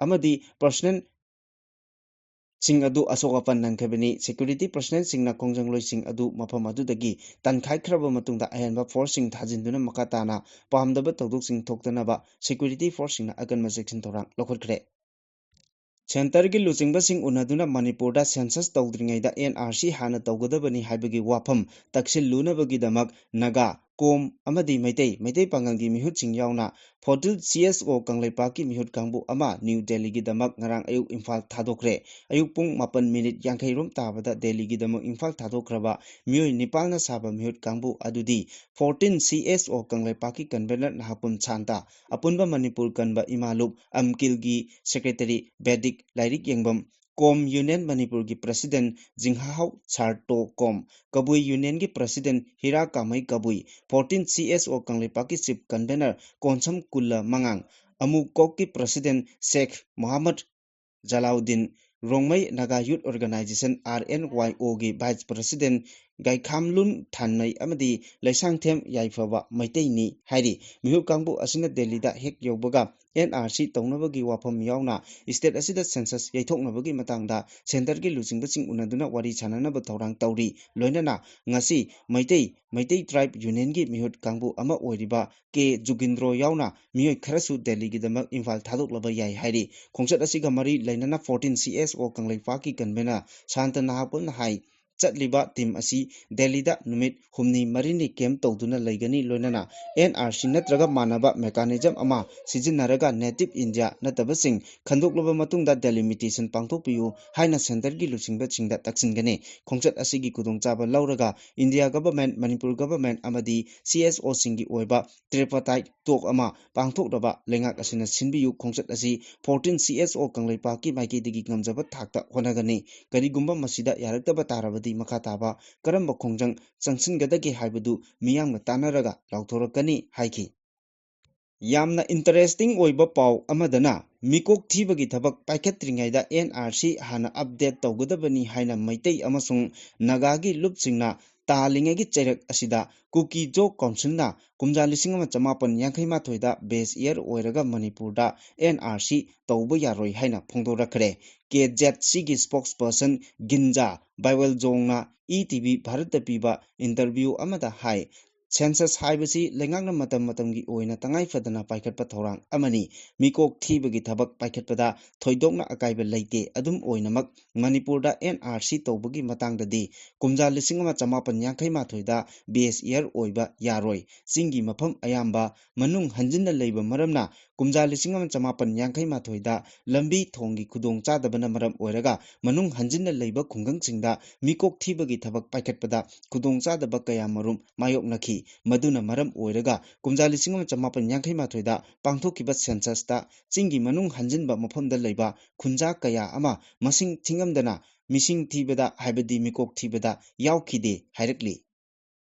ꯑꯃꯗꯤ personnel ꯁꯤꯡ ꯑꯗꯨ ꯑꯁꯣꯛ ꯑꯄꯟ ꯅꯪꯈꯤꯕꯅꯤ꯫ Security personnelꯁꯤꯡꯅ ꯈꯣꯡꯖꯪꯂꯣꯏꯁꯤꯡ ꯑꯗꯨ ꯃꯐꯝ ꯑꯗꯨꯗꯒꯤ ꯇꯥꯟꯈꯥꯏꯈ꯭ꯔꯕ ꯃꯇꯨꯡꯗ ꯑꯍꯦꯟꯕ forceꯁꯤꯡ ꯊꯥꯖꯤꯟꯗꯨꯅ ꯃꯈꯥ ꯇꯥꯅ ꯄꯥꯝꯗꯕ ꯊꯧꯗꯣꯛꯁꯤꯡ ꯊꯣꯛꯇꯅꯕ security forceꯁꯤꯡꯅ ꯑꯀꯟꯕ ꯆꯦꯛꯁꯤꯟ ꯊꯧꯔꯥꯡ ꯂꯧꯈꯠꯈ꯭ꯔꯦ꯫ Centreꯒꯤ ꯂꯨꯆꯤꯡꯕꯁꯤꯡ ꯎꯅꯗꯨꯅ ꯃꯅꯤꯄꯨꯔꯗ census ꯇꯧꯗ꯭ꯔꯤꯉꯩꯗ N R C ꯍꯥꯟꯅ ꯇꯧꯒꯗꯕꯅꯤ ꯍꯥꯏꯕꯒꯤ ꯋꯥꯐꯝ ꯇꯛꯁꯤꯜꯂꯨꯅꯕꯒꯤꯗꯃꯛ ꯅꯥꯒꯥ, ꯀꯣꯝ ꯑꯃꯗꯤ ꯃꯩꯇꯩ, ꯃꯩꯇꯩ ꯄꯥꯉꯜꯒꯤ ꯃꯤꯍꯨꯠꯁꯤꯡ ꯌꯥꯎꯅ fourteen C S O ꯀꯪꯂꯩꯄꯥꯛꯀꯤ ꯃꯤꯍꯨꯠ ꯀꯥꯡꯕꯨ ꯑꯃ ꯅ꯭ꯌꯨ ꯗꯦꯜꯂꯤꯒꯤꯗꯃꯛ ꯉꯔꯥꯡ ꯑꯌꯨꯛ ꯏꯝꯐꯥꯜ ꯊꯥꯗꯣꯛꯈ꯭ꯔꯦ꯫ ꯑꯌꯨꯛ ꯄꯨꯡ ꯃꯥꯄꯟ ꯃꯤꯅꯤꯠ ꯌꯥꯡꯈꯩ ꯔꯣꯝ ꯇꯥꯕꯗ ꯗꯦꯜꯂꯤꯒꯤꯗꯃꯛ ꯏꯝꯐꯥꯜ ꯊꯥꯗꯣꯛꯈ꯭ꯔꯕ ꯃꯤꯑꯣꯏ ꯅꯤꯄꯥꯜꯅ ꯁꯥꯕ ꯃꯤꯍꯨꯠ ꯀꯥꯡꯕꯨ ꯑꯗꯨꯗꯤ fourteen C S O ꯀꯪꯂꯩꯄꯥꯛꯀꯤ convener ꯅꯍꯥꯄꯨꯝ ꯁꯥꯟꯇ, ꯑꯄꯨꯟꯕ ꯃꯅꯤꯄꯨꯔ ꯀꯟꯕ ꯏꯃꯥꯂꯨꯞ, ꯑꯝꯀꯤꯜꯒꯤ secretary ꯕꯦꯗꯤꯛ ꯂꯥꯏꯔꯤꯛ ꯌꯦꯡꯕꯝ, ꯀꯣꯝ Union ꯃꯅꯤꯄꯨꯔꯒꯤ president ꯖꯤꯡꯍꯥꯍꯥꯎ ꯁꯥꯔꯇꯣ ꯀꯣꯝ, ꯀꯕꯨꯏ Unionꯒꯤ president ꯍꯤꯔꯥ ꯀꯥꯃꯩ ꯀꯕꯨꯏ, fourteen C S O ꯀꯪꯂꯩꯄꯥꯛꯀꯤ chief convener ꯀꯣꯟꯁꯝ ꯀꯨꯜꯂ ꯃꯉꯥꯡ, ꯑꯃꯨꯀꯣꯛꯀꯤ president ꯁꯦꯈ Mohammad ꯖꯂꯥꯎꯗꯤꯟ, Rongmei Naga Youth Organisation R N Y Oꯒꯤ vice president ꯒꯥꯏꯈꯥꯝꯂꯨꯟ ꯊꯥꯟꯃꯩ ꯑꯃꯗꯤ ꯂꯩꯁꯥꯡꯊꯦꯝ ꯌꯥꯏꯐꯕ ꯃꯩꯇꯩꯅꯤ ꯍꯥꯏꯔꯤ꯫ ꯃꯤꯍꯨꯠ ꯀꯥꯡꯕꯨ ꯑꯁꯤꯅ ꯗꯦꯜꯂꯤꯗ ꯍꯦꯛ ꯌꯧꯕꯒ N R C ꯇꯧꯅꯕꯒꯤ ꯋꯥꯐꯝ ꯌꯥꯎꯅ state ꯑꯁꯤꯗ census ꯌꯩꯊꯣꯛꯅꯕꯒꯤ ꯃꯇꯥꯡꯗ centreꯒꯤ ꯂꯨꯆꯤꯡꯕꯁꯤꯡ ꯎꯅꯗꯨꯅ ꯋꯥꯔꯤ ꯁꯥꯟꯅꯅꯕ ꯊꯧꯔꯥꯡ ꯇꯧꯔꯤ꯫ ꯂꯣꯏꯅꯅ ꯉꯁꯤ ꯃꯩꯇꯩ, ꯃꯩꯇꯩ Tribe Unionꯒꯤ ꯃꯤꯍꯨꯠ ꯀꯥꯡꯕꯨ ꯑꯃ ꯑꯣꯏꯔꯤꯕ ꯀꯦ ꯖꯨꯒꯤꯟꯗ꯭ꯔꯣ ꯌꯥꯎꯅ ꯃꯤꯑꯣꯏ ꯈꯔꯁꯨ ꯗꯦꯜꯂꯤꯒꯤꯗꯃꯛ ꯏꯝꯐꯥꯜ ꯊꯥꯗꯣꯛꯂꯕ ꯌꯥꯏ ꯍꯥꯏꯔꯤ꯫ ꯈꯣꯡꯆꯠ ꯑꯁꯤꯒ ꯃꯔꯤ ꯂꯩꯅꯅ fourteen C S O ꯀꯪꯂꯩꯄꯥꯛꯀꯤ convener ꯁꯥꯟꯇ ꯅꯍꯥꯄꯨꯜꯅ ꯍꯥꯏ, ꯆꯠꯂꯤꯕ team ꯑꯁꯤ ꯗꯦꯜꯂꯤꯗ ꯅꯨꯃꯤꯠ ꯍꯨꯝꯅꯤ ꯃꯔꯤꯅꯤ camp ꯇꯧꯗꯨꯅ ꯂꯩꯒꯅꯤ, ꯂꯣꯏꯅꯅ N R C ꯅꯠꯇ꯭ꯔꯒ ꯃꯥꯟꯅꯕ mechanism ꯑꯃ ꯁꯤꯖꯤꯟꯅꯔꯒ native India ꯅꯠꯇꯕꯁꯤꯡ ꯈꯟꯗꯣꯛꯂꯕ ꯃꯇꯨꯡꯗ delimitation ꯄꯥꯡꯊꯣꯛꯄꯤꯌꯨ ꯍꯥꯏꯅ centreꯒꯤ ꯂꯨꯆꯤꯡꯕꯁꯤꯡꯗ ꯇꯛꯁꯤꯟꯒꯅꯤ꯫ ꯈꯣꯡꯆꯠ ꯑꯁꯤꯒꯤ ꯈꯨꯗꯣꯡꯆꯥꯕ ꯂꯧꯔꯒ India government, ꯃꯅꯤꯄꯨꯔ government ꯑꯃꯗꯤ C S Oꯁꯤꯡꯒꯤ ꯑꯣꯏꯕ tripartite talk ꯑꯃ ꯄꯥꯡꯊꯣꯛꯅꯕ ꯂꯩꯉꯥꯛ ꯑꯁꯤꯅ ꯁꯤꯟꯕꯤꯌꯨ꯫ ꯈꯣꯡꯆꯠ ꯑꯁꯤ fourteen C S O ꯀꯪꯂꯩꯄꯥꯛꯀꯤ ꯃꯥꯏꯀꯩꯗꯒꯤ ꯉꯝꯖꯕ ꯊꯥꯛꯇ ꯍꯣꯠꯅꯒꯅꯤ꯫ ꯀꯔꯤꯒꯨꯝꯕ ꯃꯁꯤꯗ ꯌꯥꯔꯛꯇꯕ ꯇꯥꯔꯕꯗꯤ ꯃꯈꯥ ꯇꯥꯕ ꯀꯔꯝꯕ ꯈꯣꯡꯖꯪ ꯆꯪꯁꯤꯟꯒꯗꯒꯦ ꯍꯥꯏꯕꯗꯨ ꯃꯤꯌꯥꯝꯒ ꯇꯥꯟꯅꯔꯒ ꯂꯥꯎꯊꯣꯔꯛꯀꯅꯤ ꯍꯥꯏꯈꯤ꯫ ꯌꯥꯝꯅ interesting ꯑꯣꯏꯕ ꯄꯥꯎ ꯑꯃꯗꯅ, ꯃꯤꯀꯣꯛ ꯊꯤꯕꯒꯤ ꯊꯕꯛ ꯄꯥꯏꯈꯠꯇ꯭ꯔꯤꯉꯩꯗ N R C ꯍꯥꯟꯅ update ꯇꯧꯒꯗꯕꯅꯤ ꯍꯥꯏꯅ ꯃꯩꯇꯩ ꯑꯃꯁꯨꯡ ꯅꯥꯒꯥꯒꯤ ꯂꯨꯞꯁꯤꯡꯅ ꯇꯥꯜꯂꯤꯉꯩꯒꯤ ꯆꯩꯔꯛ ꯑꯁꯤꯗ ꯀꯨꯀꯤ ꯖꯣ ꯀꯥꯎꯟꯁꯤꯜꯅ ꯀꯨꯝꯖꯥ ꯂꯤꯁꯤꯡ ꯑꯃ ꯆꯃꯥꯄꯟ ꯌꯥꯡꯈꯩ ꯃꯥꯊꯣꯏꯗ base year ꯑꯣꯏꯔꯒ ꯃꯅꯤꯄꯨꯔꯗ N R C ꯇꯧꯕ ꯌꯥꯔꯣꯏ ꯍꯥꯏꯅ ꯐꯣꯡꯗꯣꯔꯛꯈ꯭ꯔꯦ꯫ K Z Cꯒꯤ spokesperson ꯒꯤꯟꯖꯥ ꯕꯥꯏꯋꯦꯜꯖꯣꯡꯅ E T V ꯚꯥꯔꯠꯇ ꯄꯤꯕ interview ꯑꯃꯗ ꯍꯥꯏ, census ꯍꯥꯏꯕꯁꯤ ꯂꯩꯉꯥꯛꯅ ꯃꯇꯝ ꯃꯇꯝꯒꯤ ꯑꯣꯏꯅ ꯇꯉꯥꯏ ꯐꯗꯅ ꯄꯥꯏꯈꯠꯄ ꯊꯧꯔꯥꯡ ꯑꯃꯅꯤ꯫ ꯃꯤꯀꯣꯛ ꯊꯤꯕꯒꯤ ꯊꯕꯛ ꯄꯥꯏꯈꯠꯄꯗ ꯊꯣꯏꯗꯣꯛꯅ ꯑꯀꯥꯏꯕ ꯂꯩꯇꯦ꯫ ꯑꯗꯨꯝ ꯑꯣꯏꯅꯃꯛ, ꯃꯅꯤꯄꯨꯔꯗ N R C ꯇꯧꯕꯒꯤ ꯃꯇꯥꯡꯗꯗꯤ ꯀꯨꯝꯖꯥ ꯂꯤꯁꯤꯡ ꯑꯃ ꯆꯃꯥꯄꯟ ꯌꯥꯡꯈꯩ ꯃꯥꯊꯣꯏꯗ base year ꯑꯣꯏꯕ ꯌꯥꯔꯣꯏ꯫ ꯆꯤꯡꯒꯤ ꯃꯐꯝ ꯑꯌꯥꯝꯕ ꯃꯅꯨꯡ ꯍꯟꯖꯤꯟꯅ ꯂꯩꯕ ꯃꯔꯝꯅ ꯀꯨꯝꯖꯥ ꯂꯤꯁꯤꯡ ꯑꯃ ꯆꯃꯥꯄꯟ ꯌꯥꯡꯈꯩ ꯃꯥꯊꯣꯏꯗ ꯂꯝꯕꯤ ꯊꯣꯡꯒꯤ ꯈꯨꯗꯣꯡꯆꯥꯗꯕꯅ ꯃꯔꯝ ꯑꯣꯏꯔꯒ ꯃꯅꯨꯡ ꯍꯟꯖꯤꯟꯅ ꯂꯩꯕ ꯈꯨꯡꯒꯪꯁꯤꯡꯗ ꯃꯤꯀꯣꯛ ꯊꯤꯕꯒꯤ ꯊꯕꯛ ꯄꯥꯏꯈꯠꯄꯗ ꯈꯨꯗꯣꯡꯆꯥꯗꯕ ꯀꯌꯥꯃꯔꯨꯝ ꯃꯥꯌꯣꯛꯅꯈꯤ꯫ ꯃꯗꯨꯅ ꯃꯔꯝ ꯑꯣꯏꯔꯒ ꯀꯨꯝꯖꯥ ꯂꯤꯁꯤꯡ ꯑꯃ ꯆꯃꯥꯄꯟ ꯌꯥꯡꯈꯩ ꯃꯥꯊꯣꯏꯗ ꯄꯥꯡꯊꯣꯛꯈꯤꯕ censusꯇ ꯆꯤꯡꯒꯤ ꯃꯅꯨꯡ ꯍꯟꯖꯤꯟꯕ ꯃꯐꯝꯗ ꯂꯩꯕ ꯈꯨꯟꯖꯥ ꯀꯌꯥ ꯑꯃ ꯃꯁꯤꯡ ꯊꯤꯉꯝꯗꯅ ꯃꯤꯁꯤꯡ ꯊꯤꯕꯗ, ꯍꯥꯏꯕꯗꯤ ꯃꯤꯀꯣꯛ ꯊꯤꯕꯗ ꯌꯥꯎꯈꯤꯗꯦ ꯍꯥꯏꯔꯛꯂꯤ꯫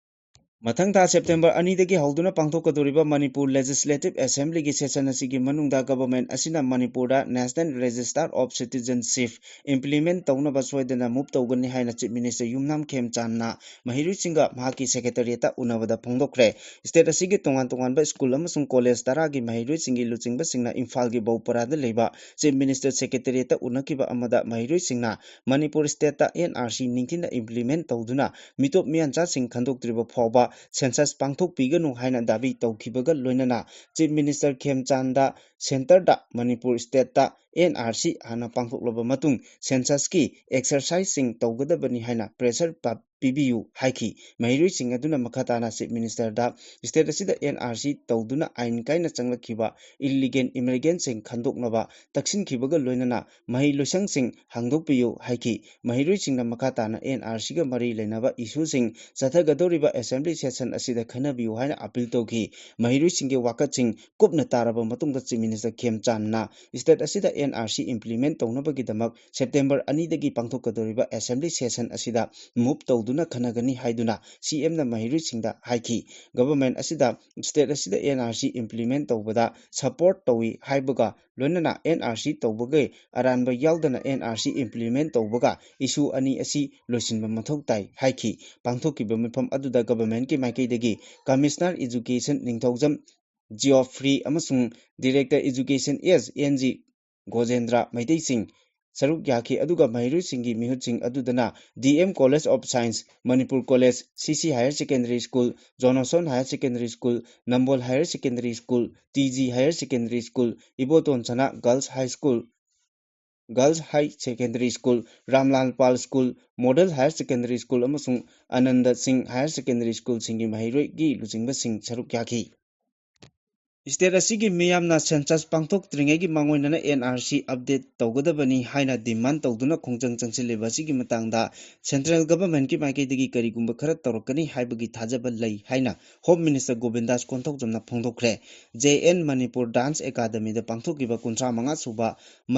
ꯃꯊꯪ ꯊꯥ September ꯑꯅꯤꯗꯒꯤ ꯍꯧꯗꯨꯅ ꯄꯥꯡꯊꯣꯛꯀꯗꯧꯔꯤꯕ ꯃꯅꯤꯄꯨꯔ Legislative Assemblyꯒꯤ session ꯑꯁꯤꯒꯤ ꯃꯅꯨꯡꯗ government ꯑꯁꯤꯅ ꯃꯅꯤꯄꯨꯔꯗ National Register of Citizenship implement ꯇꯧꯅꯕ ꯁꯣꯏꯗꯅ move ꯇꯧꯒꯅꯤ ꯍꯥꯏꯅ Chief Minister ꯌꯨꯝꯅꯥꯝ ꯈꯦꯝꯆꯥꯟꯅ ꯃꯍꯩꯔꯣꯏꯁꯤꯡꯒ ꯃꯍꯥꯛꯀꯤ secretariatꯇ ꯎꯅꯕꯗ ꯐꯣꯡꯗꯣꯛꯈ꯭ꯔꯦ꯫ State ꯑꯁꯤꯒꯤ ꯇꯣꯉꯥꯟ ꯇꯣꯉꯥꯟꯕ school ꯑꯃꯁꯨꯡ college ꯇꯔꯥꯒꯤ ꯃꯍꯩꯔꯣꯏꯁꯤꯡꯒꯤ ꯂꯨꯆꯤꯡꯕꯁꯤꯡꯅ ꯏꯝꯐꯥꯜꯒꯤ ꯕꯧꯄꯔꯥꯗ ꯂꯩꯕ Chief Minister secretariatꯇ ꯎꯅꯈꯤꯕ ꯑꯃꯗ ꯃꯍꯩꯔꯣꯏꯁꯤꯡꯅ ꯃꯅꯤꯄꯨꯔ stateꯇ N R C ꯅꯤꯡꯊꯤꯅ implement ꯇꯧꯗꯨꯅ ꯃꯤꯇꯣꯞ ꯃꯤꯌꯥꯟꯆꯥꯁꯤꯡ ꯈꯟꯗꯣꯛꯇ꯭ꯔꯤꯕ ꯐꯥꯎꯕ census ꯄꯥꯡꯊꯣꯛꯄꯤꯒꯅꯨ ꯍꯥꯏꯅ ꯗꯥꯕꯤ ꯇꯧꯈꯤꯕꯒ ꯂꯣꯏꯅꯅ Chief Minister ꯈꯦꯝꯆꯥꯟꯗ centreꯗ Manipur stateꯇ N R C ꯍꯥꯟꯅ ꯄꯥꯡꯊꯣꯛꯂꯕ ꯃꯇꯨꯡ censusꯀꯤ exerciseꯁꯤꯡ ꯇꯧꯒꯗꯕꯅꯤ ꯍꯥꯏꯅ pressure ꯄ-, ꯄꯤꯕꯤꯌꯨ ꯍꯥꯏꯈꯤ꯫ ꯃꯍꯩꯔꯣꯏꯁꯤꯡ ꯑꯗꯨꯅ ꯃꯈꯥ ꯇꯥꯅ Chief Ministerꯗ state ꯑꯁꯤꯗ N R C ꯇꯧꯗꯨꯅ ꯑꯥꯏꯟ ꯀꯥꯏꯅ ꯆꯪꯂꯛꯈꯤꯕ illegal immigrantꯁꯤꯡ ꯈꯟꯗꯣꯛꯅꯕ ꯇꯛꯁꯤꯟꯈꯤꯕꯒ ꯂꯣꯏꯅꯅ ꯃꯍꯩ ꯂꯣꯏꯁꯪꯁꯤꯡ ꯍꯥꯡꯗꯣꯛꯄꯤꯌꯨ ꯍꯥꯏꯈꯤ꯫ ꯃꯍꯩꯔꯣꯏꯁꯤꯡꯅ ꯃꯈꯥ ꯇꯥꯅ N R Cꯒ ꯃꯔꯤ ꯂꯩꯅꯕ issueꯁꯤꯡ ꯆꯠꯊꯒꯗꯧꯔꯤꯕ assembly session ꯑꯁꯤꯗ ꯈꯟꯅꯕꯤꯌꯨ ꯍꯥꯏꯅ appeal ꯇꯧꯈꯤ꯫ ꯃꯍꯩꯔꯣꯏꯁꯤꯡꯒꯤ ꯋꯥꯀꯠꯁꯤꯡ ꯀꯨꯞꯅ ꯇꯥꯔꯕ ꯃꯇꯨꯡꯗ Chief Minister ꯈꯦꯝꯆꯥꯟꯅ state ꯑꯁꯤꯗ N R C implement ꯇꯧꯅꯕꯒꯤꯗꯃꯛ September ꯑꯅꯤꯗꯒꯤ ꯄꯥꯡꯊꯣꯛꯀꯗꯧꯔꯤꯕ assembly session ꯑꯁꯤꯗ move ꯇꯧꯗꯨꯅ ꯇꯧꯗꯨꯅ ꯈꯟꯅꯒꯅꯤ ꯍꯥꯏꯗꯨꯅ ꯁꯤ ꯑꯦꯝꯅ ꯃꯍꯩꯔꯣꯏꯁꯤꯡꯗ ꯍꯥꯏꯈꯤ꯫ ꯒꯚꯔꯟꯃꯦꯟꯠ ꯑꯁꯤꯗ ꯁ꯭ꯇꯦꯠ ꯑꯁꯤꯗ ꯑꯦꯟ ꯑꯥꯔ ꯁꯤ ꯏꯝꯄ꯭ꯂꯤꯃꯦꯟꯠ ꯇꯧꯕꯗ ꯁꯄꯣꯔꯠ ꯇꯧꯏ ꯍꯥꯏꯕꯒ ꯂꯣꯏꯅꯅ ꯑꯦꯟ ꯑꯥꯔ ꯁꯤ ꯇꯧꯕꯒꯤ ꯑꯔꯥꯟꯕ ꯌꯥꯎꯗꯅ ꯑꯦꯟ ꯑꯥꯔ ꯁꯤ ꯏꯝꯄ꯭ꯂꯤꯃꯦꯟꯠ ꯇꯧꯕꯒ ꯏꯁꯨ ꯑꯅꯤ ꯑꯁꯤ ꯂꯣꯏꯁꯤꯟꯕ ꯃꯊꯧ ꯇꯥꯏ ꯍꯥꯏꯈꯤ꯫ ꯄꯥꯡꯊꯣꯛꯈꯤꯕ ꯃꯤꯐꯝ ꯑꯗꯨꯗ ꯒꯚꯔꯟꯃꯦꯟꯠꯀꯤ ꯃꯥꯏꯀꯩꯗꯒꯤ ꯀꯃꯤꯁꯅꯔ ꯏꯖꯨꯀꯦꯁꯟ ꯅꯤꯡꯊꯧꯖꯝ ꯖꯤꯑꯣꯐ꯭ꯔꯤ ꯑꯃꯁꯨꯡ director education S N G Gojendra ꯃꯩꯇꯩꯁꯤꯡ ꯁꯔꯨꯛ ꯌꯥꯈꯤ꯫ ꯑꯗꯨꯒ ꯃꯍꯩꯔꯣꯏꯁꯤꯡꯒꯤ ꯃꯤꯍꯨꯠꯁꯤꯡ ꯑꯗꯨꯗꯅ D M college of science, Manipur college, C C higher secondary school, Johnstone higher secondary school, Nambol higher secondary school, T G higher secondary school, Iboton Sana girls high school, girls higher secondary school, Ramlal Paul school, model higher secondary school ꯑꯃꯁꯨꯡ ꯑꯅꯟꯗ ꯁꯤꯡ higher secondary ꯁ꯭ꯀꯨꯜꯁꯤꯡꯒꯤ ꯃꯍꯩꯔꯣꯏꯒꯤ ꯂꯨꯆꯤꯡꯕꯁꯤꯡ ꯁꯔꯨꯛ ꯌꯥꯈꯤ꯫ State ꯑꯁꯤꯒꯤ ꯃꯤꯌꯥꯝꯅ census ꯄꯥꯡꯊꯣꯛꯇ꯭ꯔꯤꯉꯩꯒꯤ ꯃꯥꯡꯑꯣꯏꯅꯅ and R C update ꯇꯧꯒꯗꯕꯅꯤ ꯍꯥꯏꯅ ꯗꯤꯃꯥꯟ ꯇꯧꯗꯨꯅ ꯈꯣꯡꯖꯪ ꯆꯪꯁꯤꯜꯂꯤꯕ ꯑꯁꯤꯒꯤ ꯃꯇꯥꯡꯗ ꯁꯦꯟꯇ꯭ꯔꯦꯜ ꯒꯚꯔꯟꯃꯦꯟꯠꯀꯤ ꯃꯥꯏꯀꯩꯗꯒꯤ ꯀꯔꯤꯒꯨꯝꯕ ꯈꯔ ꯇꯧꯔꯛꯀꯅꯤ ꯍꯥꯏꯕꯒꯤ ꯊꯥꯖꯕ ꯂꯩ ꯍꯥꯏꯅ ꯍꯣꯝ ꯃꯤꯅꯤꯁꯇꯔ ꯒꯣꯕꯤꯟꯗꯥꯁ ꯀꯣꯟꯊꯧꯖꯝꯅ ꯐꯣꯡꯗꯣꯛꯈ꯭ꯔꯦ꯫ ꯖꯦ ꯑꯦꯟ ꯃꯅꯤꯄꯨꯔ ꯗꯥꯟꯁ ꯑꯦꯀꯥꯗꯃꯤꯗ ꯄꯥꯡꯊꯣꯛꯈꯤꯕ ꯀꯨꯟꯊ꯭ꯔꯥ ꯃꯉꯥ ꯁꯨꯕ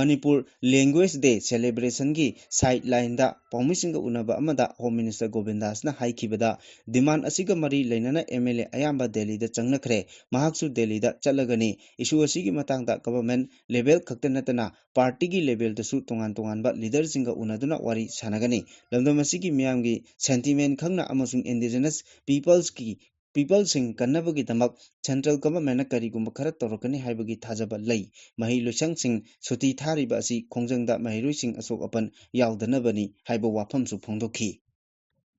ꯃꯅꯤꯄꯨꯔ ꯂꯦꯡꯒ꯭ꯋꯦꯖ ꯗꯦ ꯁꯦꯂꯦꯕ꯭ꯔꯦꯁꯟꯒꯤ ꯁꯥꯏꯗ ꯂꯥꯏꯟꯗ ꯄꯥꯎꯃꯤꯁꯤꯡꯒ ꯎꯅꯕ ꯑꯃꯗ ꯍꯣꯝ ꯃꯤꯅꯤꯁꯇꯔ ꯒꯣꯕꯤꯟꯗꯥꯁꯅ ꯍꯥꯏꯈꯤꯕꯗ, ꯗꯤꯃꯥꯟ ꯑꯁꯤꯒ ꯃꯔꯤ ꯂꯩꯅꯅ ꯑꯦꯝ ꯑꯦꯜ ꯑꯦ ꯑꯌꯥꯝꯕ ꯗꯦꯜꯂꯤꯗ ꯆꯪꯅꯈ꯭ꯔꯦ꯫ ꯃꯍꯥꯛꯁꯨ ꯗꯦꯜꯂꯤꯗ ꯆꯠꯂꯒꯅꯤ꯫ ꯏꯁꯨ ꯑꯁꯤꯒꯤ ꯃꯇꯥꯡꯗ ꯒꯚꯔꯟꯃꯦꯟꯠ ꯂꯦꯚꯦꯜ ꯈꯛꯇ ꯅꯠꯇꯅ ꯄꯥꯔꯇꯤꯒꯤ ꯂꯦꯚꯦꯜꯗꯁꯨ ꯇꯣꯉꯥꯟ ꯇꯣꯉꯥꯟꯕ ꯂꯤꯗꯔꯁꯤꯡꯒ ꯎꯅꯗꯨꯅ ꯋꯥꯔꯤ ꯁꯥꯟꯅꯒꯅꯤ꯫ ꯂꯝꯗꯝ ꯑꯁꯤꯒꯤ ꯃꯤꯌꯥꯝꯒꯤ ꯁꯦꯟꯇꯤꯃꯦꯟꯠ ꯈꯪꯅ ꯑꯃꯁꯨꯡ ꯏꯟꯗꯤꯖꯤꯅꯁ ꯄꯤꯄꯜꯁꯀꯤ, ꯄꯤꯄꯜꯁꯤꯡ ꯀꯟꯅꯕꯒꯤꯗꯃꯛ ꯁꯦꯟꯇ꯭ꯔꯦꯜ ꯒꯚꯔꯟꯃꯦꯟꯠꯅ ꯀꯔꯤꯒꯨꯝꯕ ꯈꯔ ꯇꯧꯔꯛꯀꯅꯤ ꯍꯥꯏꯕꯒꯤ ꯊꯥꯖꯕ ꯂꯩ꯫ ꯃꯍꯩ ꯂꯣꯏꯁꯪꯁꯤꯡ ꯁꯨꯇꯤ ꯊꯥꯔꯤꯕ ꯑꯁꯤ ꯈꯣꯡꯖꯪꯗ ꯃꯍꯩꯔꯣꯏꯁꯤꯡ ꯑꯁꯣꯛ ꯑꯄꯟ ꯌꯥꯎꯗꯅꯕꯅꯤ ꯍꯥꯏꯕ ꯋꯥꯐꯝꯁꯨ ꯐꯣꯡꯗꯣꯛꯈꯤ꯫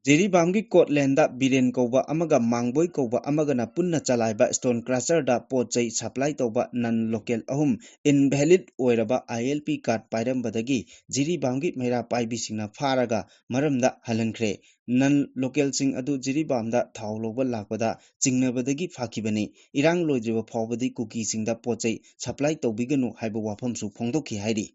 ꯖꯤꯔꯤꯕꯥꯝꯒꯤ ꯀꯣꯠꯂꯦꯟꯗ ꯕꯤꯔꯦꯟ ꯀꯧꯕ ꯑꯃꯒ ꯃꯥꯡꯕꯣꯏ ꯀꯧꯕ ꯑꯃꯒꯅ ꯄꯨꯟꯅ ꯆꯂꯥꯏꯕ ꯁ꯭ꯇꯣꯟ ꯀ꯭ꯔꯁꯔꯗ ꯄꯣꯠ ꯆꯩ ꯁꯄ꯭ꯂꯥꯏ ꯇꯧꯕ ꯅꯟ ꯂꯣꯀꯦꯜ ꯑꯍꯨꯝ ꯏꯟꯚꯦꯂꯤꯗ ꯑꯣꯏꯔꯕ ꯑꯥꯏ ꯑꯦꯜ ꯄꯤ ꯀꯥꯔꯗ ꯄꯥꯏꯔꯝꯕꯗꯒꯤ ꯖꯤꯔꯤꯕꯥꯝꯒꯤ ꯃꯩꯔꯥ ꯄꯥꯏꯕꯤꯁꯤꯡꯅ ꯐꯥꯔꯒ ꯃꯔꯝꯗ ꯍꯜꯍꯟꯈ꯭ꯔꯦ꯫ ꯅꯟ ꯂꯣꯀꯦꯜꯁꯤꯡ ꯑꯗꯨ ꯖꯤꯔꯤꯕꯥꯝꯗ ꯊꯥꯎ ꯂꯧꯕ ꯂꯥꯛꯄꯗ ꯆꯤꯡꯅꯕꯗꯒꯤ ꯐꯥꯈꯤꯕꯅꯤ꯫ ꯏꯔꯥꯡ ꯂꯣꯏꯗ꯭ꯔꯤꯕ ꯐꯥꯎꯕꯗꯤ ꯀꯨꯀꯤꯁꯤꯡꯗ ꯄꯣꯠ ꯆꯩ ꯁꯄ꯭ꯂꯥꯏ ꯇꯧꯕꯤꯒꯅꯨ ꯍꯥꯏꯕ ꯋꯥꯐꯝꯁꯨ ꯐꯣꯡꯗꯣꯛꯈꯤ ꯍꯥꯏꯔꯤ꯫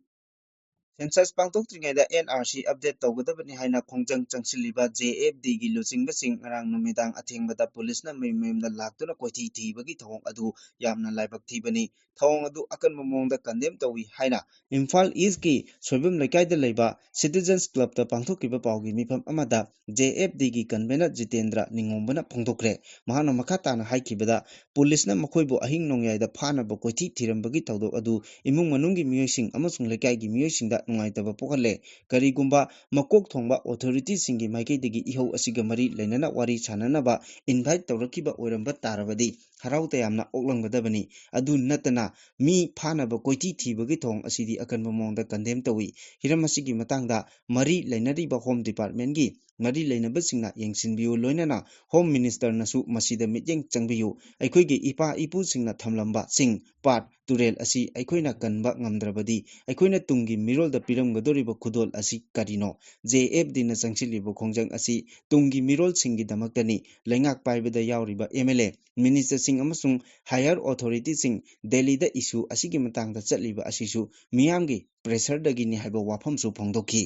ꯁꯦꯟꯁꯁ ꯄꯥꯡꯊꯣꯛꯇ꯭ꯔꯤꯉꯩꯗ ꯑꯦꯟ ꯑꯥꯔ ꯁꯤ ꯑꯞꯗꯦꯠ ꯇꯧꯒꯗꯕꯅꯤ ꯍꯥꯏꯅ ꯈꯣꯡꯖꯪ ꯆꯪꯁꯤꯜꯂꯤꯕ ꯖꯦ ꯑꯦꯐ ꯗꯤꯒꯤ ꯂꯨꯆꯤꯡꯕꯁꯤꯡ ꯉꯔꯥꯡ ꯅꯨꯃꯤꯗꯥꯡ ꯑꯊꯦꯡꯕꯗ ꯄꯨꯂꯤꯁꯅ ꯃꯌꯨꯝ ꯃꯌꯨꯝꯗ ꯂꯥꯛꯇꯨꯅ ꯀꯣꯏꯊꯤ ꯊꯤꯕꯒꯤ ꯊꯧꯑꯣꯡ ꯑꯗꯨ ꯌꯥꯝꯅ ꯂꯥꯏꯕꯛ ꯊꯤꯕꯅꯤ꯫ ꯊꯧꯑꯣꯡ ꯑꯗꯨ ꯑꯀꯟꯕ ꯃꯑꯣꯡꯗ ꯀꯟꯗꯦꯝ ꯇꯧꯏ ꯍꯥꯏꯅ ꯏꯝꯐꯥꯜ ꯏꯁꯀꯤ ꯁꯣꯏꯕꯝ ꯂꯩꯀꯥꯏꯗ ꯂꯩꯕ ꯁꯤꯇꯤꯖꯟꯁ ꯀ꯭ꯂꯕꯇ ꯄꯥꯡꯊꯣꯛꯈꯤꯕ ꯄꯥꯎꯒꯤ ꯃꯤꯐꯝ ꯑꯃꯗ ꯖꯦ ꯑꯦꯐ ꯗꯤꯒꯤ ꯀꯟꯚꯦꯅꯔ ꯖꯤꯇꯦꯟꯗ꯭ꯔ ꯅꯤꯉꯣꯝꯕꯅ ꯐꯣꯡꯗꯣꯛꯈ꯭ꯔꯦ꯫ ꯃꯍꯥꯛꯅ ꯃꯈꯥ ꯇꯥꯅ ꯍꯥꯏꯈꯤꯕꯗ, ꯄꯨꯂꯤꯁꯅ ꯃꯈꯣꯏꯕꯨ ꯑꯍꯤꯡ ꯅꯣꯡꯌꯥꯏꯗ ꯐꯥꯅꯕ ꯀꯣꯏꯊꯤ ꯊꯤꯔꯝꯕꯒꯤ ꯊꯧꯗꯣꯛ ꯑꯗꯨ ꯏꯃꯨꯡ ꯃꯅꯨꯡꯒꯤ ꯃꯤꯑꯣꯏꯁꯤꯡ ꯑꯃꯁꯨꯡ ꯂꯩꯀꯥꯏꯒꯤ ꯃꯤꯑꯣꯏꯁꯤꯡꯗ ꯅꯨꯡꯉꯥꯏꯇꯕ ꯄꯣꯛꯍꯜꯂꯦ꯫ ꯀꯔꯤꯒꯨꯝꯕ ꯃꯀꯣꯛ ꯊꯣꯡꯕ ꯑꯣꯊꯣꯔꯤꯇꯤꯁꯤꯡꯒꯤ ꯃꯥꯏꯀꯩꯗꯒꯤ ꯏꯍꯧ ꯑꯁꯤꯒ ꯃꯔꯤ ꯂꯩꯅꯅ ꯋꯥꯔꯤ ꯁꯥꯅꯅꯕ ꯏꯟꯚꯥꯏꯠ ꯇꯧꯔꯛꯈꯤꯕ ꯑꯣꯏꯔꯝꯕ ꯇꯥꯔꯕꯗꯤ ꯍꯔꯥꯎ ꯇꯌꯥꯝꯅ ꯑꯣꯛꯂꯝꯒꯗꯕꯅꯤ꯫ ꯑꯗꯨ ꯅꯠꯇꯅ ꯃꯤ ꯐꯥꯅꯕ ꯀꯣꯏꯊꯤ ꯊꯤꯕꯒꯤ ꯊꯧꯑꯣꯡ ꯑꯁꯤꯗꯤ ꯑꯀꯟꯕ ꯃꯑꯣꯡꯗ ꯀꯟꯗꯦꯝ ꯇꯧꯏ꯫ ꯍꯤꯔꯝ ꯑꯁꯤꯒꯤ ꯃꯇꯥꯡꯗ ꯃꯔꯤ ꯂꯩꯅꯔꯤꯕ ꯍꯣꯝ ꯗꯤꯄꯥꯔꯠꯃꯦꯟꯒꯤ ꯃꯔꯤ ꯂꯩꯅꯕꯁꯤꯡꯅ ꯌꯦꯡꯁꯤꯟꯕꯤꯌꯨ, ꯂꯣꯏꯅꯅ ꯍꯣꯝ ꯃꯤꯅꯤꯁꯇꯔꯅꯁꯨ ꯃꯁꯤꯗ ꯃꯤꯠꯌꯦꯡ ꯆꯪꯕꯤꯌꯨ꯫ ꯑꯩꯈꯣꯏꯒꯤ ꯏꯄꯥ ꯏꯄꯨꯁꯤꯡꯅ ꯊꯝꯂꯝꯕ ꯆꯤꯡ, ꯄꯥꯠ, ꯇꯨꯔꯦꯜ ꯑꯁꯤ ꯑꯩꯈꯣꯏꯅ ꯀꯟꯕ ꯉꯝꯗ꯭ꯔꯕꯗꯤ ꯑꯩꯈꯣꯏꯅ ꯇꯨꯡꯒꯤ ꯃꯤꯔꯣꯜꯗ ꯄꯤꯔꯝꯒꯗꯧꯔꯤꯕ ꯈꯨꯗꯣꯜ ꯑꯁꯤ ꯀꯔꯤꯅꯣ? ꯖꯦ ꯑꯦꯐ ꯗꯤꯅ ꯆꯪꯁꯤꯜꯂꯤꯕ ꯈꯣꯡꯖꯪ ꯑꯁꯤ ꯇꯨꯡꯒꯤ ꯃꯤꯔꯣꯜꯁꯤꯡꯒꯤꯗꯃꯛꯇꯅꯤ꯫ ꯂꯩꯉꯥꯛ ꯄꯥꯏꯕꯗ ꯌꯥꯎꯔꯤꯕ ꯑꯦꯝ ꯑꯦꯜ ꯑꯦ, ꯃꯤꯅꯤꯁꯇꯔꯁꯤꯡ ꯑꯃꯁꯨꯡ ꯍꯥꯌꯔ ꯑꯣꯊꯣꯔꯤꯇꯤꯁꯤꯡ ꯗꯦꯜꯂꯤꯗ ꯏꯁꯨ ꯑꯁꯤꯒꯤ ꯃꯇꯥꯡꯗ ꯆꯠꯂꯤꯕ ꯑꯁꯤꯁꯨ ꯃꯤꯌꯥꯝꯒꯤ ꯄ꯭ꯔꯦꯁꯔꯗꯒꯤꯅꯤ ꯍꯥꯏꯕ ꯋꯥꯐꯝꯁꯨ ꯐꯣꯡꯗꯣꯛꯈꯤ꯫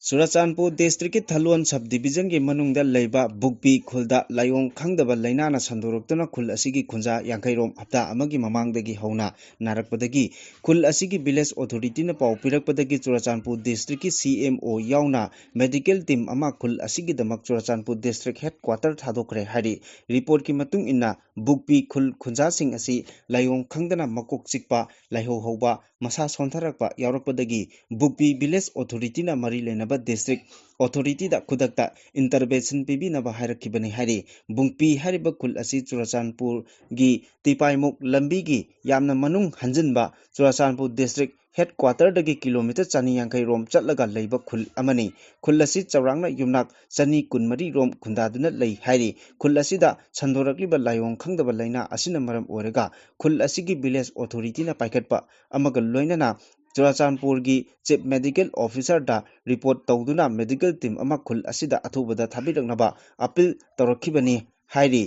ꯆꯨꯔꯥꯆꯥꯟꯄꯨꯔ ꯗꯤꯁꯇ꯭ꯔꯤꯛꯀꯤ ꯊꯥꯂꯣꯟ ꯁꯕ ꯗꯤꯕꯤꯖꯟꯒꯤ ꯃꯅꯨꯡꯗ ꯂꯩꯕ ꯕꯨꯛꯄꯤ ꯈꯨꯜꯗ ꯂꯥꯏꯑꯣꯡ ꯈꯪꯗꯕ ꯂꯥꯏꯅꯥꯅ ꯁꯟꯗꯣꯔꯛꯇꯨꯅ ꯈꯨꯜ ꯑꯁꯤꯒꯤ ꯈꯨꯟꯖꯥ ꯌꯥꯡꯈꯩꯔꯣꯝ ꯍꯞꯇꯥ ꯑꯃꯒꯤ ꯃꯃꯥꯡꯗꯒꯤ ꯍꯧꯅ ꯅꯥꯔꯛꯄꯗꯒꯤ ꯈꯨꯜ ꯑꯁꯤꯒꯤ ꯚꯤꯂꯦꯖ ꯑꯣꯊꯣꯔꯤꯇꯤꯅ ꯄꯥꯎ ꯄꯤꯔꯛꯄꯗꯒꯤ ꯆꯨꯔꯥꯆꯥꯟꯄꯨꯔ ꯗꯤꯁꯇ꯭ꯔꯤꯛꯀꯤ ꯁꯤ ꯑꯦꯝ ꯑꯣ ꯌꯥꯎꯅ ꯃꯦꯗꯤꯀꯦꯜ ꯇꯤꯝ ꯑꯃ ꯈꯨꯜ ꯑꯁꯤꯒꯤꯗꯃꯛ ꯆꯨꯔꯥꯆꯥꯟꯄꯨꯔ ꯗꯤꯁꯇ꯭ꯔꯤꯛ ꯍꯦꯗ ꯀ꯭ꯋꯥꯇꯔ ꯊꯥꯗꯣꯛꯈ꯭ꯔꯦ ꯍꯥꯏꯔꯤ꯫ ꯔꯤꯄꯣꯔꯠꯀꯤ ꯃꯇꯨꯡ ꯏꯟꯅ ꯕꯨꯛꯄꯤ ꯈꯨꯜ ꯈꯨꯟꯖꯥꯁꯤꯡ ꯑꯁꯤ ꯂꯥꯏꯑꯣꯡ ꯈꯪꯗꯅ ꯃꯀꯣꯛ ꯆꯤꯛꯄ, ꯂꯥꯏꯍꯧ ꯍꯧꯕ, ꯃꯁꯥ ꯁꯣꯟꯊꯔꯛꯄ ꯌꯥꯎꯔꯛꯄꯗꯒꯤ ꯕꯨꯛꯄꯤ ꯚꯤꯂꯦꯖ ꯑꯣꯊꯣꯔꯤꯇꯤꯅ ꯃꯔꯤ ꯂꯩꯅꯕ ꯗꯤꯁꯇ꯭ꯔꯤꯛ ꯑꯣꯊꯣꯔꯤꯇꯤꯗ ꯈꯨꯗꯛꯇ ꯏꯟꯇꯔꯚꯦꯟꯁꯟ ꯄꯤꯕꯤꯅꯕ ꯍꯥꯏꯔꯛꯈꯤꯕꯅꯤ ꯍꯥꯏꯔꯤ꯫ ꯕꯨꯛꯄꯤ ꯍꯥꯏꯔꯤꯕ ꯈꯨꯜ ꯑꯁꯤ ꯆꯨꯔꯥꯆꯥꯟꯄꯨꯔꯒꯤ ꯇꯤꯄꯥꯏꯃꯨꯛ ꯂꯝꯕꯤꯒꯤ ꯌꯥꯝꯅ ꯃꯅꯨꯡ ꯍꯟꯖꯤꯟꯕ ꯆꯨꯔꯥꯆꯥꯟꯄꯨꯔ ꯗꯤꯁꯇ꯭ꯔꯤꯛ ꯍꯦꯗ ꯀ꯭ꯋꯥꯇꯔꯗꯒꯤ ꯀꯤꯂꯣꯃꯤꯇꯔ ꯆꯅꯤ ꯌꯥꯡꯈꯩ ꯔꯣꯝ ꯆꯠꯂꯒ ꯂꯩꯕ ꯈꯨꯜ ꯑꯃꯅꯤ꯫ ꯈꯨꯜ ꯑꯁꯤ ꯆꯥꯎꯔꯥꯛꯅ ꯌꯨꯝꯅꯥꯛ ꯆꯅꯤ ꯀꯨꯟꯃꯔꯤ ꯔꯣꯝ ꯈꯨꯟꯗꯥꯗꯨꯅ ꯂꯩ ꯍꯥꯏꯔꯤ꯫ ꯈꯨꯜ ꯑꯁꯤꯗ ꯁꯟꯗꯣꯔꯛꯂꯤꯕ ꯂꯥꯏꯑꯣꯡ ꯈꯪꯗꯕ ꯂꯥꯏꯅꯥ ꯑꯁꯤꯅ ꯃꯔꯝ ꯑꯣꯏꯔꯒ ꯈꯨꯜ ꯑꯁꯤꯒꯤ ꯚꯤꯂꯦꯖ ꯑꯣꯊꯣꯔꯤꯇꯤꯅ ꯄꯥꯏꯈꯠꯄ ꯑꯃꯒ ꯂꯣꯏꯅꯅ ꯆꯨꯔꯥꯆꯥꯟꯄꯨꯔꯒꯤ ꯆꯤꯐ ꯃꯦꯗꯤꯀꯦꯜ ꯑꯣꯐꯤꯁꯔꯗ ꯔꯤꯄꯣꯔꯠ ꯇꯧꯗꯨꯅ ꯃꯦꯗꯤꯀꯦꯜ ꯇꯤꯝ ꯑꯃ ꯈꯨꯜ ꯑꯁꯤꯗ ꯑꯊꯨꯕꯗ ꯊꯥꯕꯤꯔꯛꯅꯕ ꯑꯄꯤꯜ ꯇꯧꯔꯛꯈꯤꯕꯅꯤ ꯍꯥꯏꯔꯤ꯫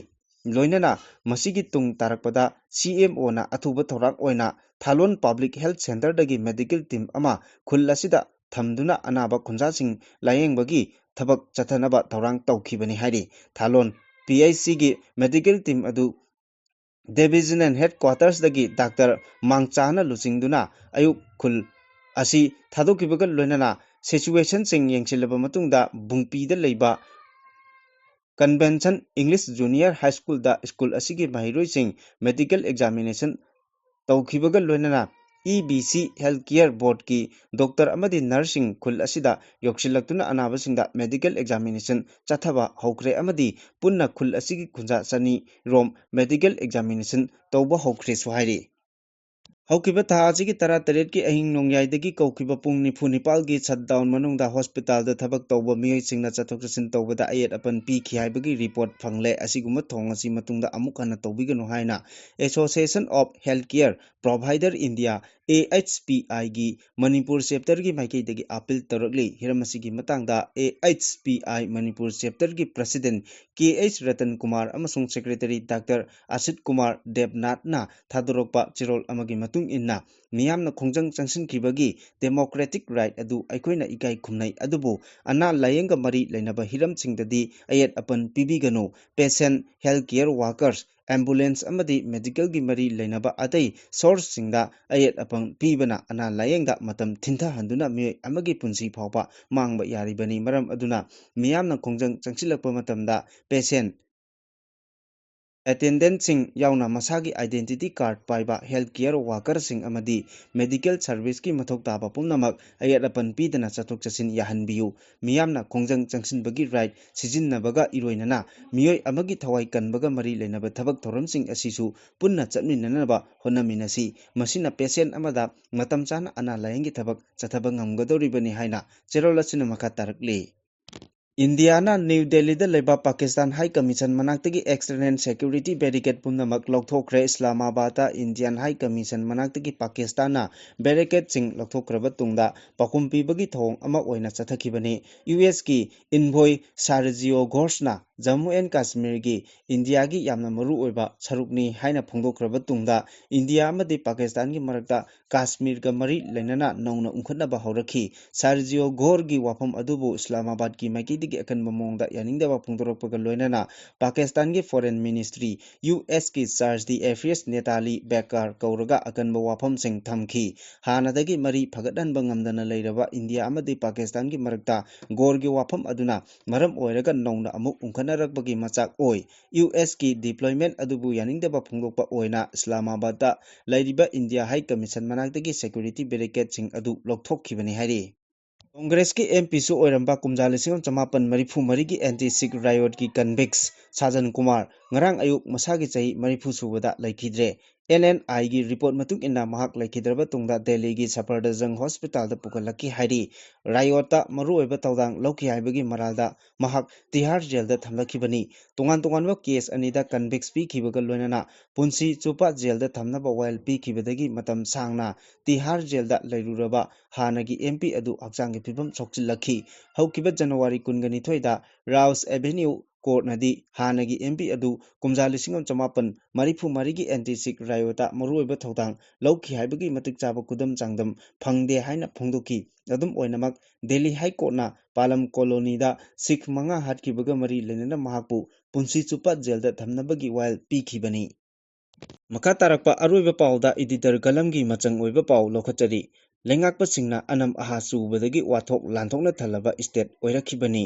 ꯂꯣꯏꯅꯅ ꯃꯁꯤꯒꯤ ꯇꯨꯡ ꯇꯥꯔꯛꯄꯗ ꯁꯤ ꯑꯦꯝ ꯑꯣꯅ ꯑꯊꯨꯕ ꯊꯧꯔꯥꯡ ꯑꯣꯏꯅ ꯊꯥꯂꯣꯟ ꯄꯕ꯭ꯂꯤꯛ ꯍꯦꯜꯊ ꯁꯦꯟꯇꯔꯗꯒꯤ ꯃꯦꯗꯤꯀꯦꯜ ꯇꯤꯝ ꯑꯃ ꯈꯨꯜ ꯑꯁꯤꯗ ꯊꯝꯗꯨꯅ ꯑꯅꯥꯕ ꯈꯨꯟꯖꯥꯁꯤꯡ ꯂꯥꯌꯦꯡꯕꯒꯤ ꯊꯕꯛ ꯆꯠꯊꯅꯕ ꯊꯧꯔꯥꯡ ꯇꯧꯈꯤꯕꯅꯤ ꯍꯥꯏꯔꯤ꯫ ꯊꯥꯂꯣꯟ ꯄꯤ ꯑꯩꯆ ꯁꯤꯒꯤ ꯃꯦꯗꯤꯀꯦꯜ ꯇꯤꯝ ꯑꯗꯨ ꯗꯤꯕꯤꯖꯅꯦꯜ ꯍꯦꯗꯀ꯭ꯋꯥꯇꯔꯁꯇꯒꯤ ꯗꯥꯛꯇꯔ ꯃꯥꯡꯆꯥꯅ ꯂꯨꯆꯤꯡꯗꯨꯅ ꯑꯌꯨꯛ ꯈꯨꯜ ꯑꯁꯤ ꯊꯥꯗꯣꯛꯈꯤꯕꯒ ꯂꯣꯏꯅꯅ ꯁꯤꯆꯨꯋꯦꯁꯟꯁꯤꯡ ꯌꯦꯡꯁꯤꯜꯂꯕ ꯃꯇꯨꯡꯗ ꯕꯨꯡꯄꯤꯗ ꯂꯩꯕ ꯀꯟꯚꯦꯟꯁꯟ ꯏꯪꯂꯤꯁ ꯖꯨꯅꯤꯌꯔ ꯍꯥꯏ ꯁ꯭ꯀꯨꯜꯗ ꯁ꯭ꯀꯨꯜ ꯑꯁꯤꯒꯤ ꯃꯍꯩꯔꯣꯏꯁꯤꯡ ꯃꯦꯗꯤꯀꯦꯜ ꯑꯦꯛꯖꯥꯃꯤꯅꯦꯁꯟ ꯇꯧꯈꯤꯕꯒ ꯂꯣꯏꯅꯅ E B C health care ꯕꯣꯔꯗꯀꯤ doctor ꯑꯃꯗꯤ ꯅꯔꯁꯁꯤꯡ ꯈꯨꯜ ꯑꯁꯤꯗ ꯌꯧꯁꯤꯜꯂꯛꯇꯨꯅ ꯑꯅꯥꯕꯁꯤꯡꯗ ꯃꯦꯗꯤꯀꯦꯜ ꯑꯦꯛꯖꯥꯃꯤꯅꯦꯁꯟ ꯆꯠꯊꯕ ꯍꯧꯈ꯭ꯔꯦ ꯑꯃꯗꯤ ꯄꯨꯟꯅ ꯈꯨꯜ ꯑꯁꯤꯒꯤ ꯈꯨꯟꯖꯥ ꯆꯅꯤ ꯔꯣꯝ ꯃꯦꯗꯤꯀꯦꯜ ꯑꯦꯛꯖꯥꯃꯤꯅꯦꯁꯟ ꯇꯧꯕ ꯍꯧꯈ꯭ꯔꯦꯁꯨ ꯍꯥꯏꯔꯤ꯫ ꯍꯧꯈꯤꯕ ꯊꯥ ꯑꯁꯤꯒꯤ ꯇꯔꯥꯇꯔꯦꯠꯀꯤ ꯑꯍꯤꯡ ꯅꯣꯡꯌꯥꯏꯗꯒꯤ ꯀꯧꯈꯤꯕ ꯄꯨꯡ ꯅꯤꯐꯨ ꯅꯤꯄꯥꯜꯒꯤ ꯁꯠꯗꯥꯎꯟ ꯃꯅꯨꯡꯗ ꯍꯣꯁꯄꯤꯇꯥꯜꯗ ꯊꯕꯛ ꯇꯧꯕ ꯃꯤꯑꯣꯏꯁꯤꯡꯅ ꯆꯠꯊꯣꯛ ꯆꯠꯁꯤꯟ ꯇꯧꯕꯗ ꯑꯌꯦꯠ ꯑꯄꯟ ꯄꯤꯈꯤ ꯍꯥꯏꯕꯒꯤ ꯔꯤꯄꯣꯔꯠ ꯐꯪꯂꯦ꯫ ꯑꯁꯤꯒꯨꯝꯕ ꯊꯧꯑꯣꯡ ꯑꯁꯤ ꯃꯇꯨꯡꯗ ꯑꯃꯨꯛ ꯍꯟꯅ ꯇꯧꯕꯤꯒꯅꯨ ꯍꯥꯏꯅ Association of Healthcare Provider India, A H P I ꯒꯤ ꯃꯅꯤꯄꯨꯔ ꯆꯦꯞꯇꯔꯒꯤ ꯃꯥꯏꯀꯩꯗꯒꯤ ꯑꯥꯄꯤꯜ ꯇꯧꯔꯛꯂꯤ꯫ ꯍꯤꯔꯝ ꯑꯁꯤꯒꯤ ꯃꯇꯥꯡꯗ A H P I Manipur ꯆꯦꯞꯇꯔꯒꯤ president K H Ratan Kumar ꯑꯃꯁꯨꯡ ꯁꯦꯀ꯭ꯔꯦꯇꯔꯤ ꯗꯥꯛꯇꯔ ꯑꯁꯤꯠ ꯀꯨꯃꯥꯔ ꯗꯦꯕꯅꯥꯊꯅ ꯊꯥꯗꯣꯔꯛꯄ ꯆꯦꯔꯣꯜ ꯑꯃꯒꯤ ꯃꯇꯨꯡ ꯏꯟꯅ, ꯃꯤꯌꯥꯝꯅ ꯈꯣꯡꯖꯪ ꯆꯪꯁꯤꯟꯈꯤꯕꯒꯤ democratic right ꯑꯗꯨ ꯑꯩꯈꯣꯏꯅ ꯏꯀꯥꯏ ꯈꯨꯝꯅꯩ, ꯑꯗꯨꯕꯨ ꯑꯅꯥ ꯂꯥꯌꯦꯡꯒ ꯃꯔꯤ ꯂꯩꯅꯕ ꯍꯤꯔꯝꯁꯤꯡꯗꯗꯤ ꯑꯌꯦꯠ ꯑꯄꯟ ꯄꯤꯕꯤꯒꯅꯨ꯫ Patient, health care workers, ambulance ꯑꯃꯗꯤ medical ꯒꯤ ꯃꯔꯤ ꯂꯩꯅꯕ ꯑꯇꯩ source ꯁꯤꯡꯗ ꯑꯌꯦꯠ ꯑꯄꯟ ꯄꯤꯕꯅ ꯑꯅꯥ ꯂꯥꯌꯦꯡꯗ ꯃꯇꯝ ꯊꯤꯟꯊꯍꯟꯗꯨꯅ ꯃꯤꯑꯣꯏ ꯑꯃꯒꯤ ꯄꯨꯟꯁꯤ ꯐꯥꯎꯕ ꯃꯥꯡꯕ ꯌꯥꯔꯤꯕꯅꯤ꯫ ꯃꯔꯝ ꯑꯗꯨꯅ ꯃꯤꯌꯥꯝꯅ ꯈꯣꯡꯖꯪ ꯆꯪꯁꯤꯜꯂꯛꯄ ꯃꯇꯝꯗ patient, attendant ꯁꯤꯡ ꯌꯥꯎꯅ ꯃꯁꯥꯒꯤ identity card ꯄꯥꯏꯕ health care worker ꯁꯤꯡ ꯑꯃꯗꯤ medical service ꯀꯤ ꯃꯊꯧ ꯇꯥꯕ ꯄꯨꯝꯅꯃꯛ ꯑꯌꯦꯠ ꯑꯄꯟ ꯄꯤꯗꯅ ꯆꯠꯊꯣꯛ ꯆꯠꯁꯤꯟ ꯌꯥꯍꯟꯕꯤꯌꯨ꯫ ꯃꯤꯌꯥꯝꯅ ꯈꯣꯡꯖꯪ ꯆꯪꯁꯤꯟꯕꯒꯤ right ꯁꯤꯖꯤꯟꯅꯕꯒ ꯏꯔꯣꯏꯅꯅ ꯃꯤꯑꯣꯏ ꯑꯃꯒꯤ ꯊꯋꯥꯏ ꯀꯟꯕꯒ ꯃꯔꯤ ꯂꯩꯅꯕ ꯊꯕꯛ ꯊꯧꯔꯝꯁꯤꯡ ꯑꯁꯤꯁꯨ ꯄꯨꯟꯅ ꯆꯠꯃꯤꯟꯅꯅꯕ ꯍꯣꯠꯅꯃꯤꯟꯅꯁꯤ꯫ ꯃꯁꯤꯅ patient ꯑꯃꯗ ꯃꯇꯝ ꯆꯥꯅ ꯑꯅꯥ ꯂꯥꯌꯦꯡꯒꯤ ꯊꯕꯛ ꯆꯠꯊꯕ ꯉꯝꯒꯗꯧꯔꯤꯕꯅꯤ ꯍꯥꯏꯅ ꯆꯦꯔꯣꯜ ꯑꯁꯤꯅ ꯃꯈꯥ ꯇꯥꯔꯛꯂꯤ꯫ ꯏꯟꯗꯤꯌꯥꯅ ꯅ꯭ꯌꯨ ꯗꯦꯜꯂꯤꯗ ꯂꯩꯕ ꯄꯥꯀꯤꯁꯇꯥꯟ ꯍꯥꯏ ꯀꯃꯤꯁꯟ ꯃꯅꯥꯛꯇꯒꯤ external security barricade ꯄꯨꯝꯅꯃꯛ ꯂꯧꯊꯣꯛꯈ꯭ꯔꯦ꯫ ꯏꯁꯂꯥꯃꯥꯕꯥꯗꯇ ꯏꯟꯗꯤꯌꯥꯟ ꯍꯥꯏ ꯀꯃꯤꯁꯟ ꯃꯅꯥꯛꯇꯒꯤ ꯄꯥꯀꯤꯁꯇꯥꯟꯅ barricadeꯁꯤꯡ ꯂꯧꯊꯣꯛꯈ꯭ꯔꯕ ꯇꯨꯡꯗ ꯄꯥꯎꯈꯨꯝ ꯄꯤꯕꯒꯤ ꯊꯧꯑꯣꯡ ꯑꯃ ꯑꯣꯏꯅ ꯆꯠꯊꯈꯤꯕꯅꯤ꯫ ꯌꯨ ꯑꯦꯁꯀꯤ envoy ꯁꯥꯔꯖꯤꯑꯣ ꯘꯣꯁꯅ ꯖꯝꯃꯨ ꯑꯦꯟ ꯀꯥꯁꯃꯤꯔꯒꯤ ꯏꯟꯗꯤꯌꯥꯒꯤ ꯌꯥꯝꯅ ꯃꯔꯨꯑꯣꯏꯕ ꯁꯔꯨꯛꯅꯤ ꯍꯥꯏꯅ ꯐꯣꯡꯗꯣꯛꯈ꯭ꯔꯕ ꯇꯨꯡꯗ, ꯏꯟꯗꯤꯌꯥ ꯑꯃꯗꯤ ꯄꯥꯀꯤꯁꯇꯥꯟꯒꯤ ꯃꯔꯛꯇ ꯀꯥꯁꯃꯤꯔꯒ ꯃꯔꯤ ꯂꯩꯅꯅ ꯅꯧꯅ ꯎꯪꯈꯠꯅꯕ ꯍꯧꯔꯛꯈꯤ꯫ ꯁꯥꯔꯖꯤꯑꯣ ꯘꯣꯔꯒꯤ ꯋꯥꯐꯝ ꯑꯗꯨꯕꯨ ꯏꯁꯂꯥꯃꯥꯕꯥꯗꯀꯤ ꯃꯥꯏꯀꯩꯗꯒꯤ ꯑꯀꯟꯕ ꯃꯑꯣꯡꯗ ꯌꯥꯅꯤꯡꯗꯕ ꯐꯣꯡꯗꯣꯔꯛꯄꯒ ꯂꯣꯏꯅꯅ ꯄꯥꯀꯤꯁꯇꯥꯟꯒꯤ foreign ministry, ꯌꯨ ꯑꯦꯁꯀꯤ charge d'affaires ꯅꯦꯇꯥꯂꯤ ꯕꯦꯀꯥꯔ ꯀꯧꯔꯒ ꯑꯀꯟꯕ ꯋꯥꯐꯝꯁꯤꯡ ꯊꯝꯈꯤ꯫ ꯍꯥꯟꯅꯗꯒꯤ ꯃꯔꯤ ꯐꯒꯠꯍꯟꯕ ꯉꯝꯗꯅ ꯂꯩꯔꯕ ꯏꯟꯗꯤꯌꯥ ꯑꯃꯗꯤ ꯄꯥꯀꯤꯁꯇꯥꯟꯒꯤ ꯃꯔꯛꯇ ꯘꯣꯔꯒꯤ ꯋꯥꯐꯝ ꯑꯗꯨꯅ ꯃꯔꯝ ꯑꯣꯏꯔꯒ ꯅꯧꯅ ꯑꯃꯨꯛ ꯎꯪꯈꯠꯅꯔꯛꯄꯒꯤ ꯃꯆꯥꯛ ꯑꯣꯏ꯫ ꯌꯨ ꯑꯦꯁꯀꯤ deployment ꯑꯗꯨꯕꯨ ꯌꯥꯅꯤꯡꯗꯕ ꯐꯣꯡꯗꯣꯛꯄ ꯑꯣꯏꯅ ꯏꯁꯂꯥꯃꯥꯕꯥꯗꯇ ꯂꯩꯔꯤꯕ ꯏꯟꯗꯤꯌꯥ ꯍꯥꯏ ꯀꯃꯤꯁꯟ ꯃꯅꯥꯛꯇꯒꯤ security barricadeꯁꯤꯡ ꯑꯗꯨ ꯂꯧꯊꯣꯛꯈꯤꯕꯅꯤ ꯍꯥꯏꯔꯤ꯫ ꯀꯣꯡꯒ꯭ꯔꯦꯁꯀꯤ ꯑꯦꯝ ꯄꯤꯁꯨ ꯑꯣꯏꯔꯝꯕ ꯀꯨꯝꯖꯥ ꯂꯤꯁꯤꯡ ꯑꯃ ꯆꯃꯥꯄꯟ ꯃꯔꯤꯐꯨ ꯃꯔꯤꯒꯤ anti Sikh riotꯀꯤ convicts ꯁꯥꯖꯟ ꯀꯨꯃꯥꯔ ꯉꯔꯥꯡ ꯑꯌꯨꯛ ꯃꯁꯥꯒꯤ ꯆꯍꯤ ꯃꯔꯤꯐꯨ ꯁꯨꯕꯗ ꯂꯩꯈꯤꯗ꯭ꯔꯦ꯫ ꯑꯦꯟ ꯑꯦꯟ ꯑꯥꯏꯒꯤ report ꯃꯇꯨꯡ ꯏꯟꯅ ꯃꯍꯥꯛ ꯂꯩꯈꯤꯗ꯭ꯔꯕ ꯇꯨꯡꯗ ꯗꯦꯜꯂꯤꯒꯤ ꯁꯐꯔꯗꯖꯪ ꯍꯣꯁꯄꯤꯇꯥꯜꯗ ꯄꯨꯈꯠꯂꯛꯈꯤ ꯍꯥꯏꯔꯤ꯫ Riotꯇ ꯃꯔꯨꯑꯣꯏꯕ ꯊꯧꯗꯥꯡ ꯂꯧꯈꯤ ꯍꯥꯏꯕꯒꯤ ꯃꯔꯥꯜꯗ ꯃꯍꯥꯛ ꯇꯤꯍꯥꯔ ꯖꯦꯜꯗ ꯊꯝꯂꯛꯈꯤꯕꯅꯤ꯫ ꯇꯣꯉꯥꯟ ꯇꯣꯉꯥꯟꯕ case ꯑꯅꯤꯗ convicts ꯄꯤꯈꯤꯕꯒ ꯂꯣꯏꯅꯅ ꯄꯨꯟꯁꯤ ꯆꯨꯞꯄ ꯖꯦꯜꯗ ꯊꯝꯅꯕ ꯋꯥꯌꯦꯜ ꯄꯤꯈꯤꯕꯗꯒꯤ ꯃꯇꯝ ꯁꯥꯡꯅ ꯇꯤꯍꯥꯔ ꯖꯦꯜꯗ ꯂꯩꯔꯨꯔꯕ ꯍꯥꯟꯅꯒꯤ ꯑꯦꯝ ꯄꯤ ꯑꯗꯨ ꯍꯛꯆꯥꯡꯒꯤ ꯐꯤꯕꯝ ꯁꯣꯛꯆꯤꯜꯂꯛꯈꯤ꯫ ꯍꯧꯈꯤꯕ ꯖꯅꯋꯥꯔꯤ ꯀꯨꯟꯒ ꯅꯤꯊꯣꯏꯗ ꯔꯥꯎꯁ ꯑꯦꯚꯦꯅ꯭ꯌꯨ ꯀꯣꯔꯠꯅꯗꯤ ꯍꯥꯟꯅꯒꯤ ꯑꯦꯝ ꯄꯤ ꯑꯗꯨ ꯀꯨꯝꯖꯥ ꯂꯤꯁꯤꯡ ꯑꯃ ꯆꯃꯥꯄꯟ ꯃꯔꯤꯐꯨ ꯃꯔꯤꯒꯤ anti Sikh riotꯇ ꯃꯔꯨꯑꯣꯏꯕ ꯊꯧꯗꯥꯡ ꯂꯧꯈꯤ ꯍꯥꯏꯕꯒꯤ ꯃꯇꯤꯛ ꯆꯥꯕ ꯈꯨꯗꯝ ꯆꯥꯡꯗꯝ ꯐꯪꯗꯦ ꯍꯥꯏꯅ ꯐꯣꯡꯗꯣꯛꯈꯤ꯫ ꯑꯗꯨꯝ ꯑꯣꯏꯅꯃꯛ, ꯗꯦꯜꯂꯤ ꯍꯥꯏ ꯀꯣꯔꯠꯅ ꯄꯥꯂꯝ ꯀꯣꯂꯣꯅꯤꯗ ꯁꯤꯈ ꯃꯉꯥ ꯍꯥꯠꯈꯤꯕꯒ ꯃꯔꯤ ꯂꯩꯅꯅ ꯃꯍꯥꯛꯄꯨ ꯄꯨꯟꯁꯤ ꯆꯨꯞꯄ ꯖꯦꯜꯗ ꯊꯝꯅꯕꯒꯤ ꯋꯥꯌꯦꯜ ꯄꯤꯈꯤꯕꯅꯤ꯫ ꯃꯈꯥ ꯇꯥꯔꯛꯄ ꯑꯔꯣꯏꯕ ꯄꯥꯎꯗ editor ꯀꯂꯝꯒꯤ ꯃꯆꯪ ꯑꯣꯏꯕ ꯄꯥꯎ ꯂꯧꯈꯠꯆꯔꯤ꯫ ꯂꯩꯉꯥꯛꯄꯁꯤꯡꯅ ꯑꯅꯝ ꯑꯍꯥ ꯆꯨꯕꯗꯒꯤ ꯋꯥꯊꯣꯛ ꯂꯥꯟꯊꯣꯛꯅ ꯊꯜꯂꯕ state ꯑꯣꯏꯔꯛꯈꯤꯕꯅꯤ꯫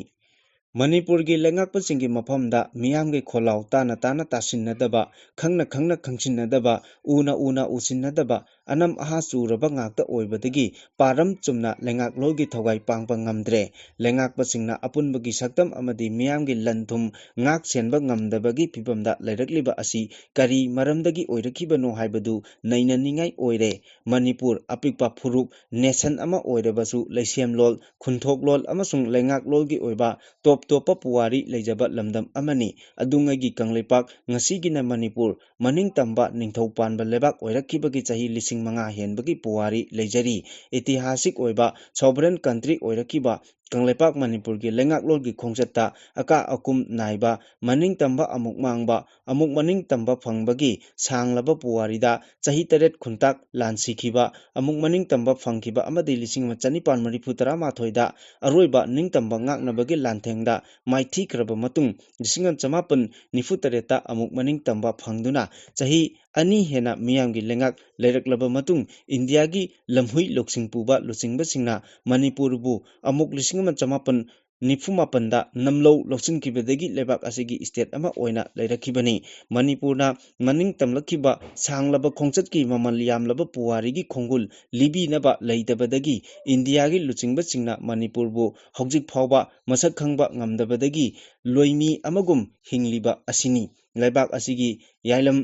ꯃꯅꯤꯄꯨꯔꯒꯤ ꯂꯩꯉꯥꯛꯄꯁꯤꯡꯒꯤ ꯃꯐꯝꯗ ꯃꯤꯌꯥꯝꯒꯤ ꯈꯣꯜꯂꯥꯎ ꯇꯥꯅ ꯇꯥꯅ ꯇꯥꯁꯤꯟꯅꯗꯕ, ꯈꯪꯅ ꯈꯪꯅ ꯈꯪꯁꯤꯟꯅꯗꯕ, ꯎꯅ ꯎꯅ ꯎꯁꯤꯟꯅꯗꯕ, ꯑꯅꯝ ꯑꯍꯥ ꯆꯨꯔꯕ ꯉꯥꯛꯇ ꯑꯣꯏꯕꯗꯒꯤ ꯄꯥꯔꯝ ꯆꯨꯝꯅ ꯂꯩꯉꯥꯛꯂꯣꯟꯒꯤ ꯊꯧꯒꯥꯏ ꯄꯥꯡꯕ ꯉꯝꯗ꯭ꯔꯦ꯫ ꯂꯩꯉꯥꯛꯄꯁꯤꯡꯅ ꯑꯄꯨꯟꯕꯒꯤ ꯁꯛꯇꯝ ꯑꯃꯗꯤ ꯃꯤꯌꯥꯝꯒꯤ ꯂꯟ ꯊꯨꯝ ꯉꯥꯛ ꯁꯦꯟꯕ ꯉꯝꯗꯕꯒꯤ ꯐꯤꯚꯝꯗ ꯂꯩꯔꯛꯂꯤꯕ ꯑꯁꯤ ꯀꯔꯤ ꯃꯔꯝꯗꯒꯤ ꯑꯣꯏꯔꯛꯈꯤꯕꯅꯣ ꯍꯥꯏꯕꯗꯨ ꯅꯩꯅꯅꯤꯡꯉꯥꯏ ꯑꯣꯏꯔꯦ꯫ ꯃꯅꯤꯄꯨꯔ ꯑꯄꯤꯛꯄ ꯐꯨꯔꯨꯞ ꯅꯦꯁꯟ ꯑꯃ ꯑꯣꯏꯔꯕꯁꯨ ꯂꯩꯁꯦꯝꯂꯣꯟ, ꯈꯨꯟꯊꯣꯛꯂꯣꯟ ꯑꯃꯁꯨꯡ ꯂꯩꯉꯥꯛꯂꯣꯟꯒꯤ ꯑꯣꯏꯕ ꯇꯣꯞ ꯇꯣꯞꯄ ꯄꯨꯋꯥꯔꯤ ꯂꯩꯖꯕ ꯂꯝꯗꯝ ꯑꯃꯅꯤ꯫ ꯑꯗꯨꯉꯩꯒꯤ ꯀꯪꯂꯩꯄꯥꯛ ꯉꯁꯤꯒꯤꯅ ꯃꯅꯤꯄꯨꯔ ꯃꯅꯤꯡ ꯇꯝꯕ ꯅꯤꯡꯊꯧ ꯄꯥꯟꯕ ꯂꯩꯕꯥꯛ ꯑꯣꯏꯔꯛꯈꯤꯕꯒꯤ ꯆꯍꯤ ꯂꯤꯁꯤꯡ ꯃꯉꯥ ꯍꯦꯟꯕꯒꯤ ꯄꯨꯋꯥꯔꯤ ꯂꯩꯖꯔꯤ꯫ ꯏꯇꯤꯍꯥꯁꯤꯛ ꯑꯣꯏꯕ sovereign country ꯑꯣꯏꯔꯛꯈꯤꯕ ꯀꯪꯂꯩꯄꯥꯛ ꯃꯅꯤꯄꯨꯔꯒꯤ ꯂꯩꯉꯥꯛꯂꯣꯟꯒꯤ ꯈꯣꯡꯆꯠꯇ ꯑꯀꯥ ꯑꯀꯨꯝ ꯅꯥꯏꯕ, ꯃꯅꯤꯡ ꯇꯝꯕ ꯑꯃꯨꯛ ꯃꯥꯡꯕ, ꯑꯃꯨꯛ ꯃꯅꯤꯡ ꯇꯝꯕ ꯐꯪꯕꯒꯤ ꯁꯥꯡꯂꯕ ꯄꯨꯋꯥꯔꯤꯗ ꯆꯍꯤ ꯇꯔꯦꯠ ꯈꯨꯟꯇꯥꯛ ꯂꯥꯟꯁꯤꯈꯤꯕ, ꯑꯃꯨꯛ ꯃꯅꯤꯡ ꯇꯝꯕ ꯐꯪꯈꯤꯕ ꯑꯃꯗꯤ ꯂꯤꯁꯤꯡ ꯑꯃ ꯆꯅꯤꯄꯥꯟ ꯃꯔꯤꯐꯨ ꯇꯔꯥꯃꯥꯊꯣꯏꯗ ꯑꯔꯣꯏꯕ ꯅꯤꯡꯇꯝꯕ ꯉꯥꯛꯅꯕꯒꯤ ꯂꯥꯟꯊꯦꯡꯗ ꯃꯥꯏꯊꯤꯈ꯭ꯔꯕ ꯃꯇꯨꯡ, ꯂꯤꯁꯤꯡ ꯑꯃ ꯆꯃꯥꯄꯟ ꯅꯤꯐꯨ ꯇꯔꯦꯠꯇ ꯑꯃꯨꯛ ꯃꯅꯤꯡ ꯇꯝꯕ ꯐꯪꯗꯨꯅ ꯆꯍꯤ ꯑꯅꯤ ꯍꯦꯟꯅ ꯃꯤꯌꯥꯝꯒꯤ ꯂꯩꯉꯥꯛ ꯂꯩꯔꯛꯂꯕ ꯃꯇꯨꯡ, ꯏꯟꯗꯤꯌꯥꯒꯤ ꯂꯝꯍꯨꯏ ꯂꯧꯁꯤꯡ ꯄꯨꯕ ꯂꯨꯆꯤꯡꯕꯁꯤꯡꯅ ꯃꯅꯤꯄꯨꯔꯕꯨ ꯑꯃꯨꯛ ꯂꯤꯁꯤꯡ ꯑꯃ ꯆꯃꯥꯄꯟ ꯅꯤꯐꯨ ꯃꯥꯄꯟꯗ ꯅꯝꯂꯧ ꯂꯧꯁꯤꯟꯈꯤꯕꯗꯒꯤ ꯂꯩꯕꯥꯛ ꯑꯁꯤꯒꯤ state ꯑꯃ ꯑꯣꯏꯅ ꯂꯩꯔꯛꯈꯤꯕꯅꯤ꯫ ꯃꯅꯤꯄꯨꯔꯅ ꯃꯅꯤꯡ ꯇꯝꯂꯛꯈꯤꯕ ꯁꯥꯡꯂꯕ ꯈꯣꯡꯆꯠꯀꯤ ꯃꯃꯜ ꯌꯥꯝꯂꯕ ꯄꯨꯋꯥꯔꯤꯒꯤ ꯈꯣꯡꯒꯨꯜ ꯂꯤꯕꯤꯅꯕ ꯂꯩꯇꯕꯗꯒꯤ ꯏꯟꯗꯤꯌꯥꯒꯤ ꯂꯨꯆꯤꯡꯕꯁꯤꯡꯅ ꯃꯅꯤꯄꯨꯔꯕꯨ ꯍꯧꯖꯤꯛ ꯐꯥꯎꯕ ꯃꯁꯛ ꯈꯪꯕ ꯉꯝꯗꯕꯗꯒꯤ ꯂꯣꯏꯃꯤ ꯑꯃꯒꯨꯝ ꯍꯤꯡꯂꯤꯕ ꯑꯁꯤꯅꯤ꯫ ꯂꯩꯕꯥꯛ ꯑꯁꯤꯒꯤ ꯌꯥꯏꯂꯝ,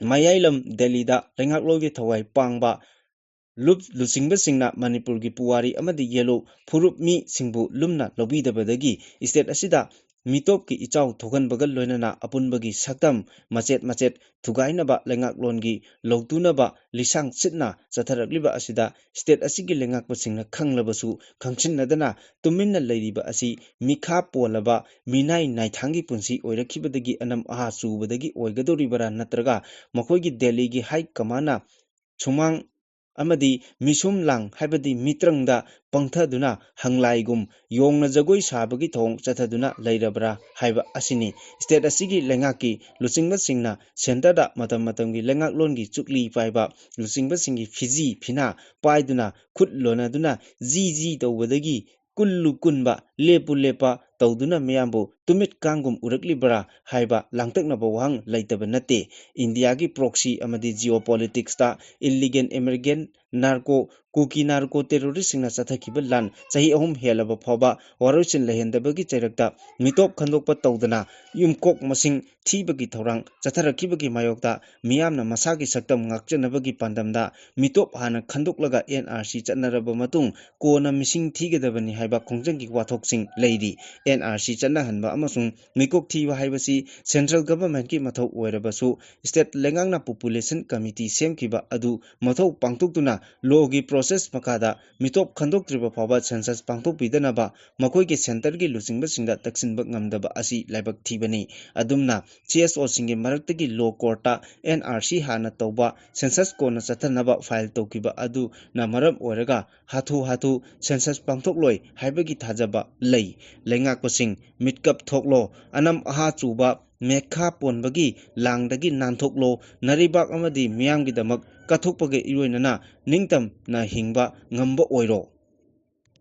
ꯃꯌꯥꯏꯂꯝ ꯗꯦꯜꯂꯤꯗ ꯂꯩꯉꯥꯛꯂꯣꯟꯒꯤ ꯊꯋꯥꯏ ꯄꯥꯡꯕ ꯂꯨꯞ-, ꯂꯨꯆꯤꯡꯕꯁꯤꯡꯅ ꯃꯅꯤꯄꯨꯔꯒꯤ ꯄꯨꯋꯥꯔꯤ ꯑꯃꯗꯤ ꯌꯦꯂꯨ ꯐꯨꯔꯨꯞ ꯃꯤꯁꯤꯡꯕꯨ ꯂꯨꯝꯅ ꯂꯧꯕꯤꯗꯕꯗꯒꯤ state ꯑꯁꯤꯗ ꯃꯤꯇꯣꯞꯀꯤ ꯏꯆꯥꯎ ꯊꯣꯛꯍꯟꯕꯒ ꯂꯣꯏꯅꯅ ꯑꯄꯨꯟꯕꯒꯤ ꯁꯛꯇꯝ ꯃꯆꯦꯠ ꯃꯆꯦꯠ ꯊꯨꯒꯥꯏꯅꯕ ꯂꯩꯉꯥꯛꯂꯣꯟꯒꯤ ꯂꯧꯇꯨꯅꯕ ꯂꯤꯁꯥꯡ ꯁꯤꯠꯅ ꯆꯠꯊꯔꯛꯂꯤꯕ ꯑꯁꯤꯗ state ꯑꯁꯤꯒꯤ ꯂꯩꯉꯥꯛꯄꯁꯤꯡꯅ ꯈꯪꯂꯕꯁꯨ ꯈꯪꯁꯤꯟꯅꯗꯅ ꯇꯨꯃꯤꯟꯅ ꯂꯩꯔꯤꯕ ꯑꯁꯤ ꯃꯤꯈꯥ ꯄꯣꯜꯂꯕ ꯃꯤꯅꯥꯏ ꯅꯥꯏꯊꯥꯡꯒꯤ ꯄꯨꯟꯁꯤ ꯑꯣꯏꯔꯛꯈꯤꯕꯗꯒꯤ ꯑꯅꯝ ꯑꯍꯥ ꯆꯨꯕꯗꯒꯤ ꯑꯣꯏꯒꯗꯧꯔꯤꯕꯔꯥ, ꯅꯠꯇ꯭ꯔꯒ ꯃꯈꯣꯏꯒꯤ ꯗꯦꯜꯂꯤꯒꯤ high commandꯅ ꯁꯨꯃꯥꯡ ꯑꯃꯗꯤ ꯃꯤꯁꯨꯝ ꯂꯥꯡ ꯍꯥꯏꯕꯗꯤ ꯃꯤꯇ꯭ꯔꯪꯗ ꯄꯪꯊꯗꯨꯅ ꯍꯪꯂꯥꯏꯒꯨꯝ ꯌꯣꯡꯅ ꯖꯒꯣꯏ ꯁꯥꯕꯒꯤ ꯊꯧꯑꯣꯡ ꯆꯠꯊꯗꯨꯅ ꯂꯩꯔꯕ꯭ꯔꯥ ꯍꯥꯏꯕ ꯑꯁꯤꯅꯤ꯫ State ꯑꯁꯤꯒꯤ ꯂꯩꯉꯥꯛꯀꯤ ꯂꯨꯆꯤꯡꯕꯁꯤꯡꯅ centreꯗ ꯃꯇꯝ ꯃꯇꯝꯒꯤ ꯂꯩꯉꯥꯛꯂꯣꯟꯒꯤ ꯆꯨꯛꯂꯤ ꯄꯥꯏꯕ ꯂꯨꯆꯤꯡꯕꯁꯤꯡꯒꯤ ꯐꯤꯖꯤ ꯐꯤꯅꯥ ꯄꯥꯏꯗꯨꯅ ꯈꯨꯠ ꯂꯣꯟꯅꯗꯨꯅ ꯖꯤ ꯖꯤ ꯇꯧꯕꯗꯒꯤ ꯀꯨꯜꯂꯨ ꯀꯨꯟꯕ, ꯂꯦꯞꯄꯨ ꯂꯦꯞꯄ, ꯇꯧꯗꯨꯅ ꯃꯤꯌꯥꯝꯕꯨ ꯇꯨꯃꯤꯠ ꯀꯥꯡꯒꯨꯝ ꯎꯔꯛꯂꯤꯕ꯭ꯔꯥ ꯍꯥꯏꯕ ꯂꯥꯡꯇꯛꯅꯕ ꯋꯥꯍꯪ ꯂꯩꯇꯕ ꯅꯠꯇꯦ꯫ ꯏꯟꯗꯤꯌꯥꯒꯤ proxy ꯑꯃꯗꯤ geopolitics ꯇ illegal immigrant, narco, ꯀꯨꯀꯤ narco terrorist ꯁꯤꯡꯅ ꯆꯠꯊꯈꯤꯕ ꯂꯥꯟ ꯆꯍꯤ ꯑꯍꯨꯝ ꯍꯦꯜꯂꯕ ꯐꯥꯎꯕ ꯋꯥꯔꯣꯏꯁꯤꯟ ꯂꯩꯍꯟꯗꯕꯒꯤ ꯆꯩꯔꯛꯇ ꯃꯤꯇꯣꯞ ꯈꯟꯗꯣꯛꯄ ꯇꯧꯗꯅ ꯌꯨꯝꯀꯣꯛ ꯃꯁꯤꯡ ꯊꯤꯕꯒꯤ ꯊꯧꯔꯥꯡ ꯆꯠꯊꯔꯛꯈꯤꯕꯒꯤ ꯃꯥꯌꯣꯛꯇ ꯃꯤꯌꯥꯝꯅ ꯃꯁꯥꯒꯤ ꯁꯛꯇꯝ ꯉꯥꯛꯆꯅꯕꯒꯤ ꯄꯥꯟꯗꯝꯗ ꯃꯤꯇꯣꯞ ꯍꯥꯟꯅ ꯈꯟꯗꯣꯛꯂꯒ N R C ꯆꯠꯅꯔꯕ ꯃꯇꯨꯡ ꯀꯣꯟꯅ ꯃꯤꯁꯤꯡ ꯊꯤꯒꯗꯕꯅꯤ ꯍꯥꯏꯕ ꯈꯣꯡꯖꯪꯒꯤ ꯋꯥꯊꯣꯛꯁꯤꯡ ꯂꯩꯔꯤ꯫ N R C ꯆꯠꯅꯍꯟꯕ ꯑꯃꯁꯨꯡ ꯃꯤꯀꯣꯛ ꯊꯤꯕ ꯍꯥꯏꯕꯁꯤ central government ꯀꯤ ꯃꯊꯧ ꯑꯣꯏꯔꯕꯁꯨ state ꯂꯩꯉꯥꯛꯅ population committee ꯁꯦꯝꯈꯤꯕ ꯑꯗꯨ ꯃꯊꯧ ꯄꯥꯡꯊꯣꯛꯇꯨꯅ law ꯒꯤ process ꯃꯈꯥꯗ ꯃꯤꯇꯣꯞ ꯈꯟꯗꯣꯛꯇ꯭ꯔꯤꯕ ꯐꯥꯎꯕ census ꯄꯥꯡꯊꯣꯛꯄꯤꯗꯅꯕ ꯃꯈꯣꯏꯒꯤ centre ꯒꯤ ꯂꯨꯆꯤꯡꯕꯁꯤꯡꯗ ꯇꯛꯁꯤꯟꯕ ꯉꯝꯗꯕ ꯑꯁꯤ ꯂꯥꯏꯕꯛ ꯊꯤꯕꯅꯤ꯫ ꯑꯗꯨꯝꯅ C S O ꯁꯤꯡꯒꯤ ꯃꯔꯛꯇꯒꯤ law court ꯇ N R C ꯍꯥꯟꯅ ꯇꯧꯕ, census ꯀꯣꯟꯅ ꯆꯠꯊꯅꯕ file ꯇꯧꯈꯤꯕ ꯑꯗꯨꯅ ꯃꯔꯝ ꯑꯣꯏꯔꯒ ꯍꯥꯊꯨ ꯍꯥꯊꯨ census ꯄꯥꯡꯊꯣꯛꯂꯣꯏ ꯍꯥꯏꯕꯒꯤ ꯊꯥꯖꯕ ꯂꯩ꯫ ꯂꯩꯉꯥꯛꯄꯁꯤꯡ, ꯃꯤꯠꯀꯞ ꯊꯣꯛꯂꯣ, ꯑꯅꯝ ꯑꯍꯥ ꯆꯨꯕ ꯃꯦꯈꯥ ꯄꯣꯟꯕꯒꯤ ꯂꯥꯡꯗꯒꯤ ꯅꯥꯟꯊꯣꯛꯂꯣ, ꯅꯔꯩꯕꯥꯛ ꯑꯃꯗꯤ ꯃꯤꯌꯥꯝꯒꯤꯗꯃꯛ ꯀꯠꯊꯣꯛꯄꯒ ꯏꯔꯣꯏꯅꯅ ꯅꯤꯡꯇꯝꯅ ꯍꯤꯡꯕ ꯉꯝꯕ ꯑꯣꯏꯔꯣ꯫